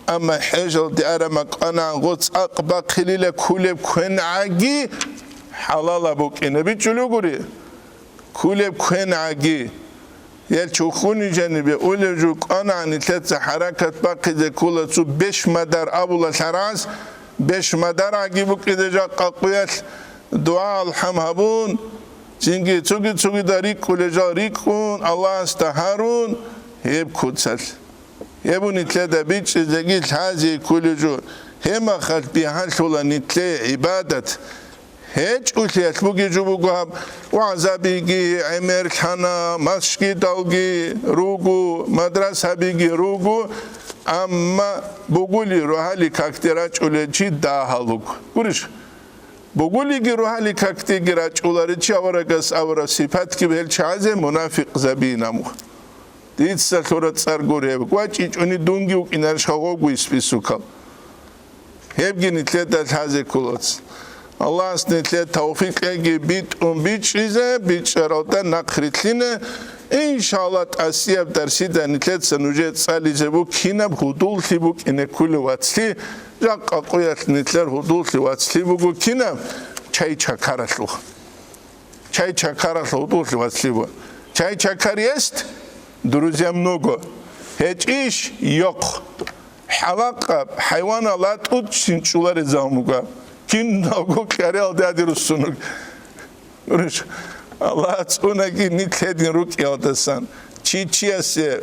амма хӀежалде арама кӀванагӀан гъо цӀакъ бахъилила кколеб квен гӀаги хӀалалаб букӀине бичӀчӀулев гури. Кколеб квен гӀаги. Гьел чухъуни жанибе улев жо кӀванагӀан нилъеца хӀаракат бахъизе ккола цо беш мадар абула лъарагӀаз, Беш мадарагӀги букӀине жакъа къуялъ дугӀа-алхӀам гьабун, цинги цоги-цогида рикӀкӀулел жал рикӀкӀун, Аллагьасда гьарун, гьеб куцалъ. Гьеб нилъеда бичӀчӀизеги лъазе кколеб жо, гьеб мехалъ бигьалъула нилъее гӀибадат. ГьечӀолъиялъ бугеб жо буго гьаб, вагӀзабиги гӀемерлъана, масжидалги руго, мадрасабиги руго, амма бугулеб рогьалил какде рачӀулев чи дагьал вуго. Гурищ? Бугулебги рогьалил какдеги рачӀуларев чи аварагас авараб сипатги гьел чагӀазе мунафикъзабинаб. Дица лъураб цӀар гури гьеб. ВачӀичӀони дунги вукӀинарищ гьагъовго списокал? Гьебги нилъеда лъазе кколац. Аллагьас нилъее тавфикъ кьеги битӀун бичӀчӀизе, бичӀчӀаралда нахърилълъине. Иншалла, тӀасияб дарсида нилъеца нужее цӀализе буго кинаб гьудуллъи букӀине кколев вацлъи, жакъа къуялъ нилъер гьудуллъи вацлъи буго кинаб? Чай-чакаралъув. Чай-чакаралъув гьудуллъи вацлъи буго. Чай-чакар есть, друзья много. ГьечӀищ? Йохъ. ХӀалакъаб хӀайванал ла тӀутӀ щинчӀуларезабун буго. Киналго кьариялде гьадин руссун вуго. Гурищ, Аллагь цӀунаги нилъ гьедин рукӀиялдасан. Чи чиясе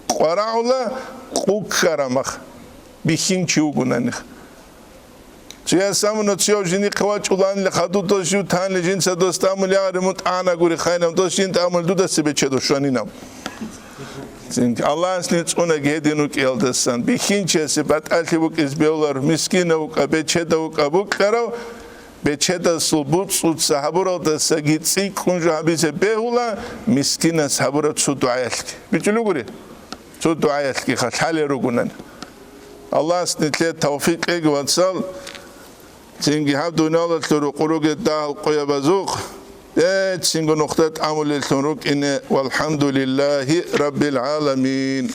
къварагӀула къу ккарамах, бихьинчи вугонаних. Цояс абуна, цояв жиндихъе вачӀуланила хадув, дос жив танила, жинца дос тӀамул ягъари, мун тӀагӀана гури, хайнав дос жин тӀамул дудаса бечедав щванинав. Цинги Аллагьас нилъ цӀунаги гьедин рукӀиялдасан. Бихьинчиясе батӀалъи букӀиз бегьулар, мискинав вукӀа, бечедав вукӀа, букӀарав, бечедасул буцӀуца гьабуралдасаги цӀикӀкӀун жо гьабизе бегьула, мискинас гьабураб цо дугӀаялъги. БичӀчӀулев гури? Цо дугӀаялъги халъалел ругонан. Аллагьас нилъее тавфикъ кьеги, вацал, цинги гьаб дуниялалъул рукъу ругел дагьал къуябазухъ, бецинго нухда тӀамулеллъун рукӀине. ВалхӀамдулиллагьи раббил гӀаламин.